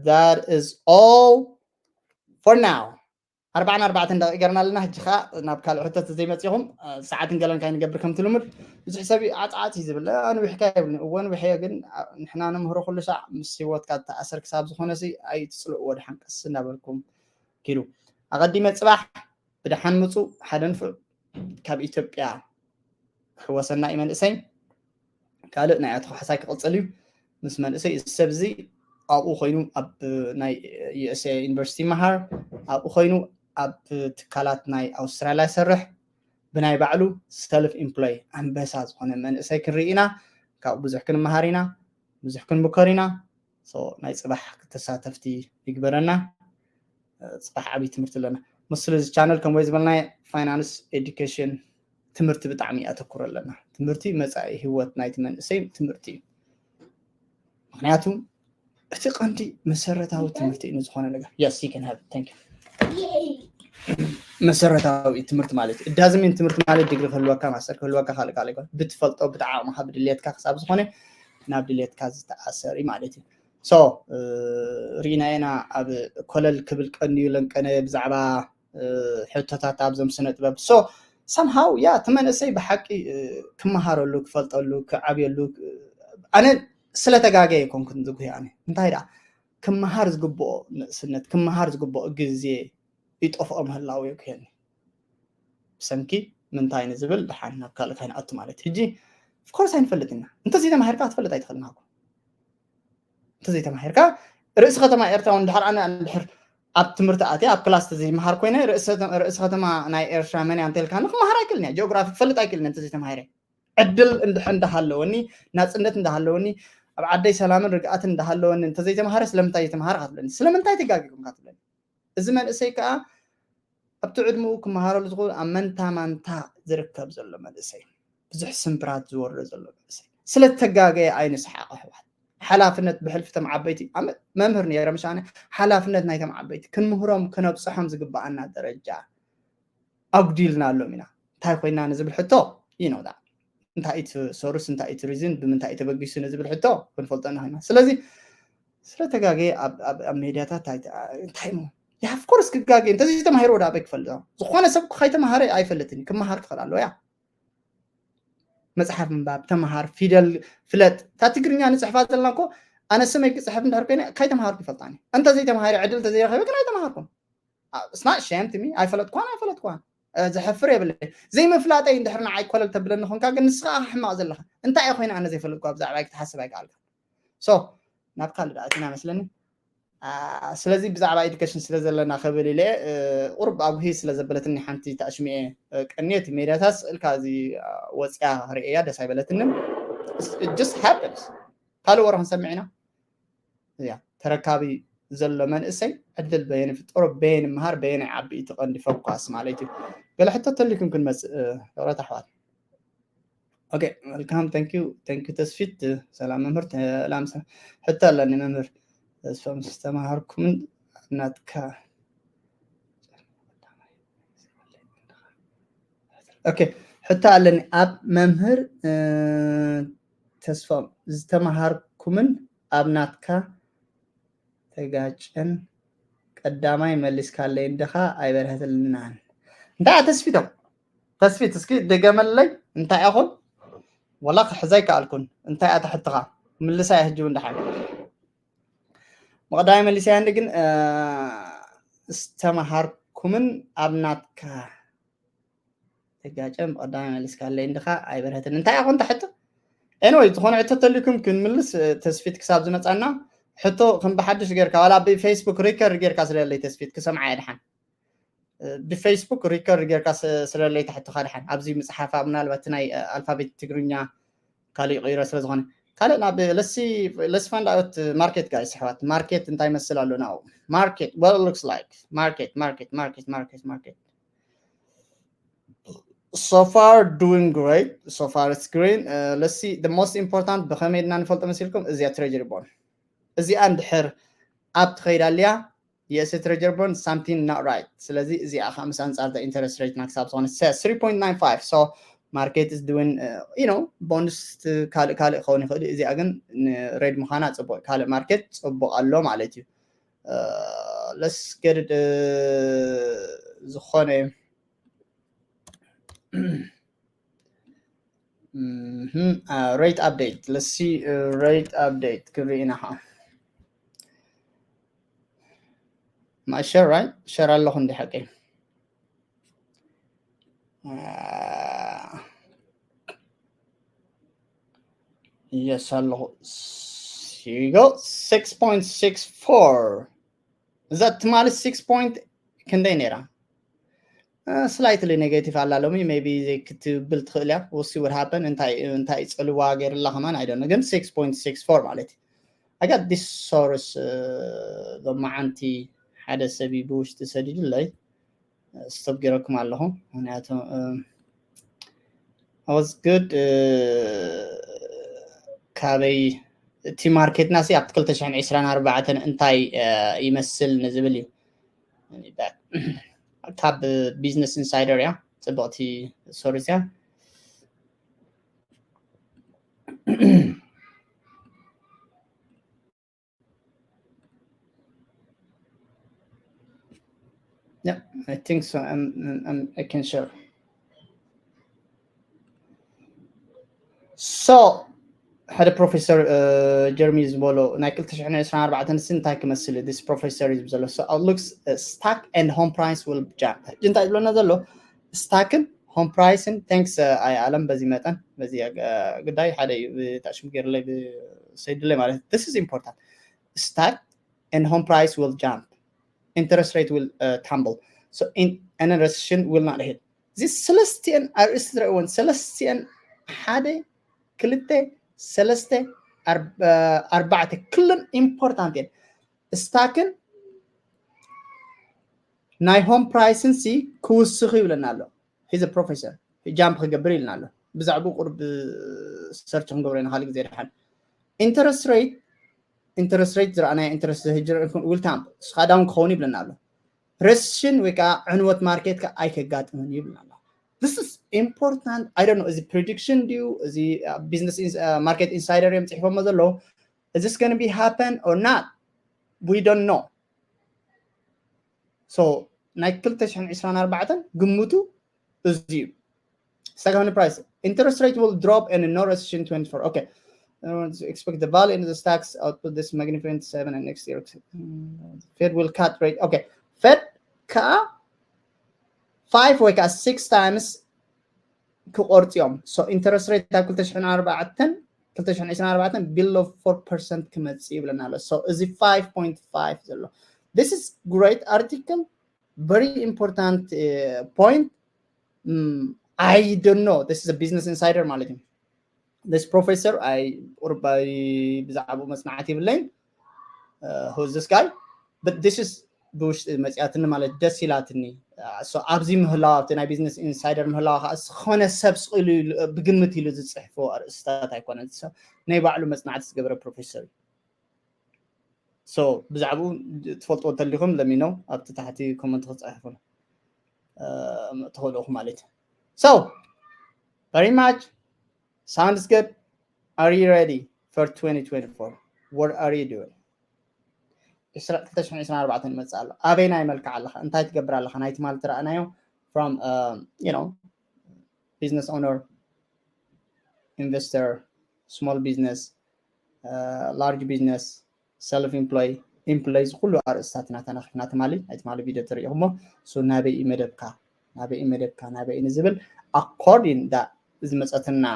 that is all for now ኣርባዕን ኣርባዕተን ደቂቕ ገርና ኣለና ሕጂ ከዓ ናብ ካልእ ሕቶት ዘይመፂኹም ሰዓትን ገለን ካይንገብር ከምቲ ልሙድ ብዙሕ ሰብ ዓፅዓፅ እዩ ዝብል ኣንዊሕካ ይብልኒ እወ ንዊሐዮ ግን ንሕና ንምህሮ ኩሉ ሳዕ ምስ ህይወትካ ተኣሰር ክሳብ ዝኾነ ሲ ኣይትፅልእዎ ድሓን ቀስ እናበልኩም ኪዱ ኣቐዲመ ፅባሕ ብድሓን ምፁ ሓደ ንፉዕ ካብ ኢትዮጵያ ክሕወሰና እዩ መንእሰይ ካልእ ናይ ኣቶ ካሕሳይ ክቕፅል እዩ ምስ መንእሰይ እዚ ሰብ እዚ ኣብኡ ኮይኑ ኣብ ናይ ዩኤስኤ ዩኒቨርሲቲ መሃር ኣብኡ ኮይኑ ኣብ ትካላት ናይ ኣውስትራልያ ይሰርሕ ብናይ ባዕሉ ሰልፍ ኢምፕሎይ ኣንበሳ ዝኾነ መንእሰይ ክንርኢ ኢና ካብኡ ብዙሕ ክንመሃር ኢና ብዙሕ ክንምከር ኢና ናይ ፅባሕ ተሳተፍቲ ይግበረና ፅባሕ ዓብይ ትምህርቲ ኣለና ምስሉ እዚ ቻነል ከም ወይ ዝበልናዮ ፋይናንስ ኤዱኬሽን ትምህርቲ ብጣዕሚ ኣተኩር ኣለና ትምህርቲ መፃኢ ህወት ናይቲ መንእሰይ ትምህርቲ እዩ ምክንያቱ እቲ ቀንዲ መሰረታዊ ትምህርቲ እዩ ንዝኾነ ነገር። Yes, you can have it. Thank you. መሰረታዊ ትምህርቲ ማለት እዩ። It doesn't mean ትምህርቲ ማለት ዲግሪ ክህልወካ፣ ማስተር ክህልወካ፣ ካልእ ካልእ ይኮን። ብትፈልጦ፣ ብትዓቕምኻ፣ ብድልየትካ ክሳብ ዝኾነ ናብ ድልየትካ ዝተኣሰር እዩ ማለት እዩ። So ርኢና ኢና ኣብ ኮለል ክብል ቀንዩ ለንቀነ ብዛዕባ ሕቶታት ኣብዞም ስነ ጥበብ። So somehow ያ እቲ መንእሰይ ብሓቂ ክመሃረሉ፣ ክፈልጠሉ፣ ክዓብየሉ፣ ኣነ ስለተጋገየ ኣይኮንኩን ዝጉሂ። ኣነ እንታይ ደኣ ክመሃር ዝግብኦ ንእስነት፣ ክመሃር ዝግብኦ ግዜ ይጠፍኦ ምህላው የጉህየኒ። ብሰንኪ ምንታይ ንዝብል ድሓን ናብ ካልእ ካይንኣቱ ማለት እዩ። ሕጂ of course ኣይንፈልጥ ኢና። እንተዘይተማሂርካ ክትፈልጥ ኣይትኽእልን እኮ። እንተዘይተማሂርካ ርእሲ ከተማ ኤርትራ እውን ድሓር ኣነ ድሕር ኣብ ትምህርቲ ኣትየ ኣብ ክላስ ተዘይመሃር ኮይነ ርእሲ ከተማ ናይ ኤርትራ መን እያ እንተልካኒ ክመሃር ኣይክእልን እያ። ጂኦግራፊ ክፈልጥ ኣይክእልን እየ እንተዘይተማሂረ። ዕድል እንድሕ እንዳሃለወኒ፣ ናጽነት እንዳሃለወኒ፣ ኣብ ዓደይ ሰላምን ርግኣትን እንዳሃለወኒ እንተዘይተማሃረ ስለምንታይ ይተማሃር ካትብለኒ፣ ስለምንታይ ተጋጊኩም ካትብለኒ። እዚ መንእሰይ ከዓ ኣብቲ ዕድመኡ ክመሃረሉ ዝኽእል ኣብ መንታ ማንታ ዝርከብ ዘሎ መንእሰይ፣ ብዙሕ ስምብራት ዝወርዶ ዘሎ መንእሰይ ስለተጋገየ ኣይንስሓቕ ኣሕዋት። ሓላፍነት ብሕልፊ እቶም ዓበይቲ፣ ኣነ መምህር ነይረ ምሻነ፣ ሓላፍነት ናይቶም ዓበይቲ ክንምህሮም ክነብፅሖም ዝግበኣና ደረጃ ኣጉዲልናሎም ኢና። እንታይ ኮይና ንዝብል ሕቶ ይነውዳ እንታይ እቲ ሶርስ እንታይ እቲ ሪዝን ብምንታይ ተበጊሱ ንዝብል ሕቶ ክንፈልጦ ንኽእልና። ስለዚ ስለተጋገየ ኣብ ሜድያታት እንታይ ሞ ያ of course ክጋገ እንተዚ ተማሂሮ ወደ ኣበይ ክፈልጦ? ዝኾነ ሰብ ከይተማሃረ ኣይፈልጥን። ክመሃር ክኽእል ኣለዎ። ያ መጽሓፍ ምንባብ ተምሃር፣ ፊደል ፍለጥ። እታ ትግርኛ ንጽሕፋ ዘለና እኮ ኣነ ስመይ ክጽሕፍ እንድሕር ኮይነ ከይተምሃርኩ ይፈልጣኒ። እንተዘይተምሃሪ ዕድል እንተዘይረኸበ ግን ኣይተምሃርኩም። It's not shame to me። ኣይፈለጥኳን ኣይፈለጥኳን። ዘሕፍር የብለ። ዘይምፍላጠይ እንድሕር ንዓይ ኮለል ተብለኒ ኾንካ ግን ንስኻ ሕማቕ ዘለኻ። እንታይ እየ ኮይነ ኣነ ዘይፈለጥኳ ብዛዕባይ ክትሓስብ ኣይከኣልካ። So ናብ ካልእ ደኣ እቲና መስለኒ። ስለዚ ብዛዕባ ኤዱኬሽን ስለ ዘለና ክብል ኢለ ቁሩብ ኣጉሂ ስለ ዘበለትኒ ሓንቲ ታሽሚኤ ቀንየት ሜድያታት ስእልካ እዚ ወፅያ ርእያ ደስ ኣይበለትንን። Just happens። ካልእ ወረ ክንሰምዕ ኢና። እያ ተረካቢ ዘሎ መንእሰይ ዕድል በየን ፍጠሮ በየን ምሃር በየን ዓቢ እቲ ቀንዲ ፎካስ ማለት እዩ። ገለ ሕቶ ተሊኩም ክንመፅእ ፍቅረት ኣሕዋት። Okay, welcome. Thank you. Thank you ተስፊት። ሰላም መምህር። ሰላም። ሕቶ ኣለኒ መምህር። ተስፋ ምስ ተማሃርኩምን ናትካ። Okay, ሕቶ ኣለኒ ኣብ መምህር ተስፋ ዝተማሃርኩምን ኣብ ናትካ ተጋጨን ቀዳማይ መሊስካለይ እንድኻ ኣይበርሀትልናን። እንታይ ተስፊቶም ተስፊት እስኪ ድገመለይ እንታይ ኣኹን ወላ ክሕዛ ኣይከኣልኩን። እንታይ ኣታ ሕትኻ ምልሳ እየ ሕጂ እውን ደሓን። መቕዳይ መሊሰያ እንዲ ግን ዝተመሃርኩምን ኣብ ናትካ ተጋጨ ብቐዳማይ መሊስካለይ እንድኻ ኣይበርሀትን። እንታይ ኣኹን ተሕቶ? Anyway ዝኾነ ሕቶ ተሊኩም ክንምልስ ተስፊት ክሳብ ዝመፃና ሕቶ ከም ብሓድሽ ጌርካ ዋላ ብፌስቡክ ሪከርድ ጌርካ ስለለይ ተስፊት ክሰምዓ እየ ድሓን። ብፌስቡክ ሪከርድ ጌርካ ስለለይ ተሕቶኻ ድሓን ኣብዚ ምፅሓፋ ምናልባት ናይ ኣልፋቤት ትግርኛ ካልእ ይቕይሮ ስለ ዝኾነ ካልእ ናብ let's find out market guys ኣሕዋት። ማርኬት እንታይ መስል ኣሎ ናው? Market, what it looks like. Market, market, market, market, market. So far doing great. So far it's green. Let's see, the most important ብኸመይ ድና ንፈልጦ መሲልኩም እዚኣ ትሬጀሪ ቦን እዚኣ እንድሕር ኣብ ትኸይድ ኣልያ የእሰ ትሬጀር ቦን something not right። ስለዚ እዚኣ ከዓ ምስ ኣንፃር ኢንተረስት ሬት ና ክሳብ ዝኾነ three point nine five. So market is doing you know bonds ካልእ ካልእ ክኸውን ይኽእል። እዚኣ ግን ንሬድ ምዃና ፅቡቅ ካልእ ማርኬት ፅቡቅ ኣሎ ማለት እዩ። Let's get it ዝኾነ rate update. Let's see rate update ክርኢ ኢና ከዓ my share, right? Share ኣለኹ እንዲ ሓቂ? Yes ኣለኹ። Here you go. Six point six four. እዛ ትማሊ six point ክንደይ ነይራ? Slightly negative ኣላ ሎሚ። Maybe ዘይክትብል ትኽእል እያ። We'll see what happen። እንታይ እንታይ ፅልዋ ገይርላ ከማን I don't know። ግን six point six four ማለት እዩ። I got this source ሎማዓንቲ ሓደ ሰብ እዩ ብውሽጢ ሰዲዱለይ። Stop ገይረኩም ኣለኹ ምክንያቱ I was good ካበይ እቲ ማርኬትና ሲ ኣብቲ ክልተ ሽሕን ዕስራን ኣርባዕተን እንታይ ይመስል ንዝብል እዩ። ካብ ቢዝነስ ኢንሳይደር እያ ጽብቕቲ ሶርስ እያ። Yeah, I think so. I'm, I'm, I can share. So ሓደ ፕሮፌሰር ጀርሚ ዝበሎ ናይ ክልተ ሽሕን ዕስራን ኣርባዕተን ሲ እንታይ ክመስል እዩ? This professor እዩ ዘሎ። So it looks stock and home price will jump. ሕጂ እንታይ ዝብለና ዘሎ? ስታክን ሆም ፕራይስን። Thanks ኣይ ኣለም። በዚ መጠን በዚ ጉዳይ ሓደ እዩ ታሽም ገይርለይ ብሰይድለይ ማለት። This is important. Stock and home price will jump. Interest rate will tumble. So in and recession will not hit. እዚ ሰለስቲአን ኣርእስቲ ትረእወን፣ ሰለስቲአን ሓደ ክልተ ሰለስተ ኣርባዕተ ኩለን ኢምፖርታንት እየን። ስታክን ናይ ሆም ፕራይስን ሲ ክውስኽ ይብለና ኣሎ። He's a professor. ጃምፕ ክገብር ኢልና ኣሎ። ብዛዕባኡ ቁርብ ሰርች ክንገብሮ ኢና ካልእ ግዜ ድሓን። ኢንተረስት ሬት ኢንተረስት ሬት ዝረኣናዮ ኢንተረስት ህጅር ዊል ታምፕ ስኻ ዳውን ክኸውን ይብለና ኣሎ። ረስሽን ወይ ከዓ ዕንወት ማርኬት ከዓ ኣይከጋጥምን ይብለና ኣሎ። This is important. I don't know እዚ ፕሪዲክሽን ድዩ እዚ ቢዝነስ ማርኬት ኢንሳይደር እዮም ፅሒፎሞ ዘለዉ። Is this going to be happen or not? We don't know. So ናይ ክልተ ሽሕን ዕስራን ኣርባዕተን ግምቱ እዚ እዩ። Second price interest rate will drop and no recession twenty-four. Okay. Uh, expect the value in the stocks output this magnificent seven and next year Fed will cut rate. Okay. Fed ከዓ five ወይ ከዓ six times ክቆርፅ እዮም። So interest rate ኣብ ክልተ ሽሕን ኣርባዕተን ክልተ ሽሕን ዕስራን ኣርባዕተን below four percent ክመፅእ ይብለና ኣሎ። So እዚ five point five ዘሎ this is great article, very important point. I don't know, this is a business insider ማለት እዩ። This professor I ቁርባይ ብዛዕባኡ መፅናዕቲ ይብለይን who's this guy, but this is ብውሽጢ መፅያትኒ ማለት ደስ ኢላትኒ። ኣብዚ ምህላዋ ኣብቲ ናይ ቢዝነስ ኢንሳይደር ምህላዋ ከዓ ዝኾነ ሰብ ስቕ ኢሉ ብግምት ኢሉ ዝፅሕፎ ኣርእስታት ኣይኮነን። ናይ ባዕሉ መፅናዕቲ ዝገበረ ፕሮፌሰር እዩ። ብዛዕባኡ ትፈልጥዎ እንተሊኹም ለሚነው ኣብቲ ታሕቲ ኮመንት ክፅሕፉ ትኽእሉ ኢኹም ማለት እዩ። So very much sounds good. Are you ready for twenty twenty-four? What are you doing? ክልተ ሽሕን ዕስራን ኣርባዕተን ይመፅእ ኣሎ። ኣበይናይ መልክዕ ኣለኻ? እንታይ ትገብር ኣለኻ? ናይ ትማሊ ትረኣናዮ from you know business owner, investor, small business, large business, self employ, employ እዚ ኩሉ ኣርእስታት ኢና ተናኺፍና ትማሊ ናይ ትማሊ ቪድዮ ትሪኢኹሞ። So ናበይ እዩ መደብካ ናበይ እዩ መደብካ ናበይ እዩ ንዝብል according that እዚ መፀትና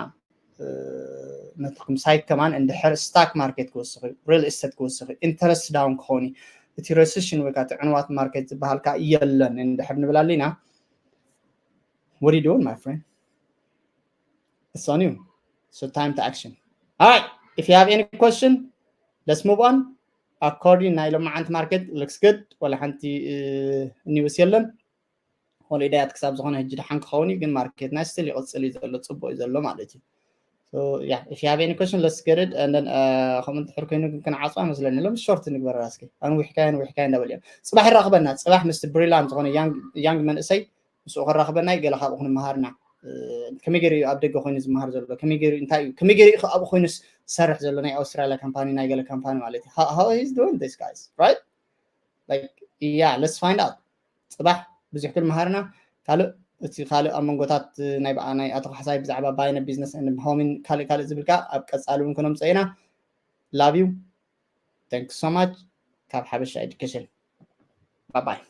ነትኩም ሳይት ከማን እንድሕር ስታክ ማርኬት ክወስኽ እዩ፣ ሪል ስቴት ክወስኽ እዩ፣ ኢንተረስት ዳውን ክኸውን እዩ፣ እቲ ረሲሽን ወይ ከዓ እቲ ዕንዋት ማርኬት ዝበሃል ከዓ የለን እንድሕር ንብል ኣለና። What are you doing, my friend? It's on you. So time to action. All right. If you have any question, let's move on. According ናይ ሎማዓንቲ ማርኬት looks good. ወላ ሓንቲ ኒውስ የለን። ሆሊዳያት ክሳብ ዝኾነ ህጂ ደሓን ክኸውን እዩ፣ ግን ማርኬትና ስቲል ይቕፅል እዩ ዘሎ፣ ፅቡቅ እዩ ዘሎ ማለት እዩ። Yeah, if you have any question, let's get it. And then ከምኡ እንድሕር ኮይኑ ግን ክንዓፅዋ መስለኒ። ሎም ሾርት ንግበረራ እስኪ። ኣንዊሕካዮ ኣንዊሕካዮ እንዳበሉ እዮም። ፅባሕ ይራኽበና። ፅባሕ ምስቲ ብሪላንት ዝኾነ ያንግ መንእሰይ ምስኡ ከራኽበና እዩ። ገለ ካብኡ ክንመሃርና። ከመይ ገይሩ እዩ ኣብ ደገ ኮይኑ ዝመሃር ዘሎ? ከመይ ገይሩ እንታይ እዩ? ከመይ ገይሩ እዩ ኣብኡ ኮይኑ ዝሰርሕ ዘሎ? ናይ ኣውስትራሊያ ካምፓኒ ናይ ገለ ካምፓኒ ማለት እዩ። How he's doing this, guys, right? Like, yeah, let's find out. ፅባሕ ብዙሕ ክንመሃርና ካልእ እቲ ካልእ ኣብ መንጎታት ናይ በዓ ናይ ኣቶ ካሕሳይ ብዛዕባ ባይነ ቢዝነስ ን ሆሚን ካልእ ካልእ ዝብል ከዓ ኣብ ቀፃሊ እውን ክነምፀ ኢና። Love you. Thanks so much. ካብ ሓበሻ ኤዱኬሽን። Bye bye.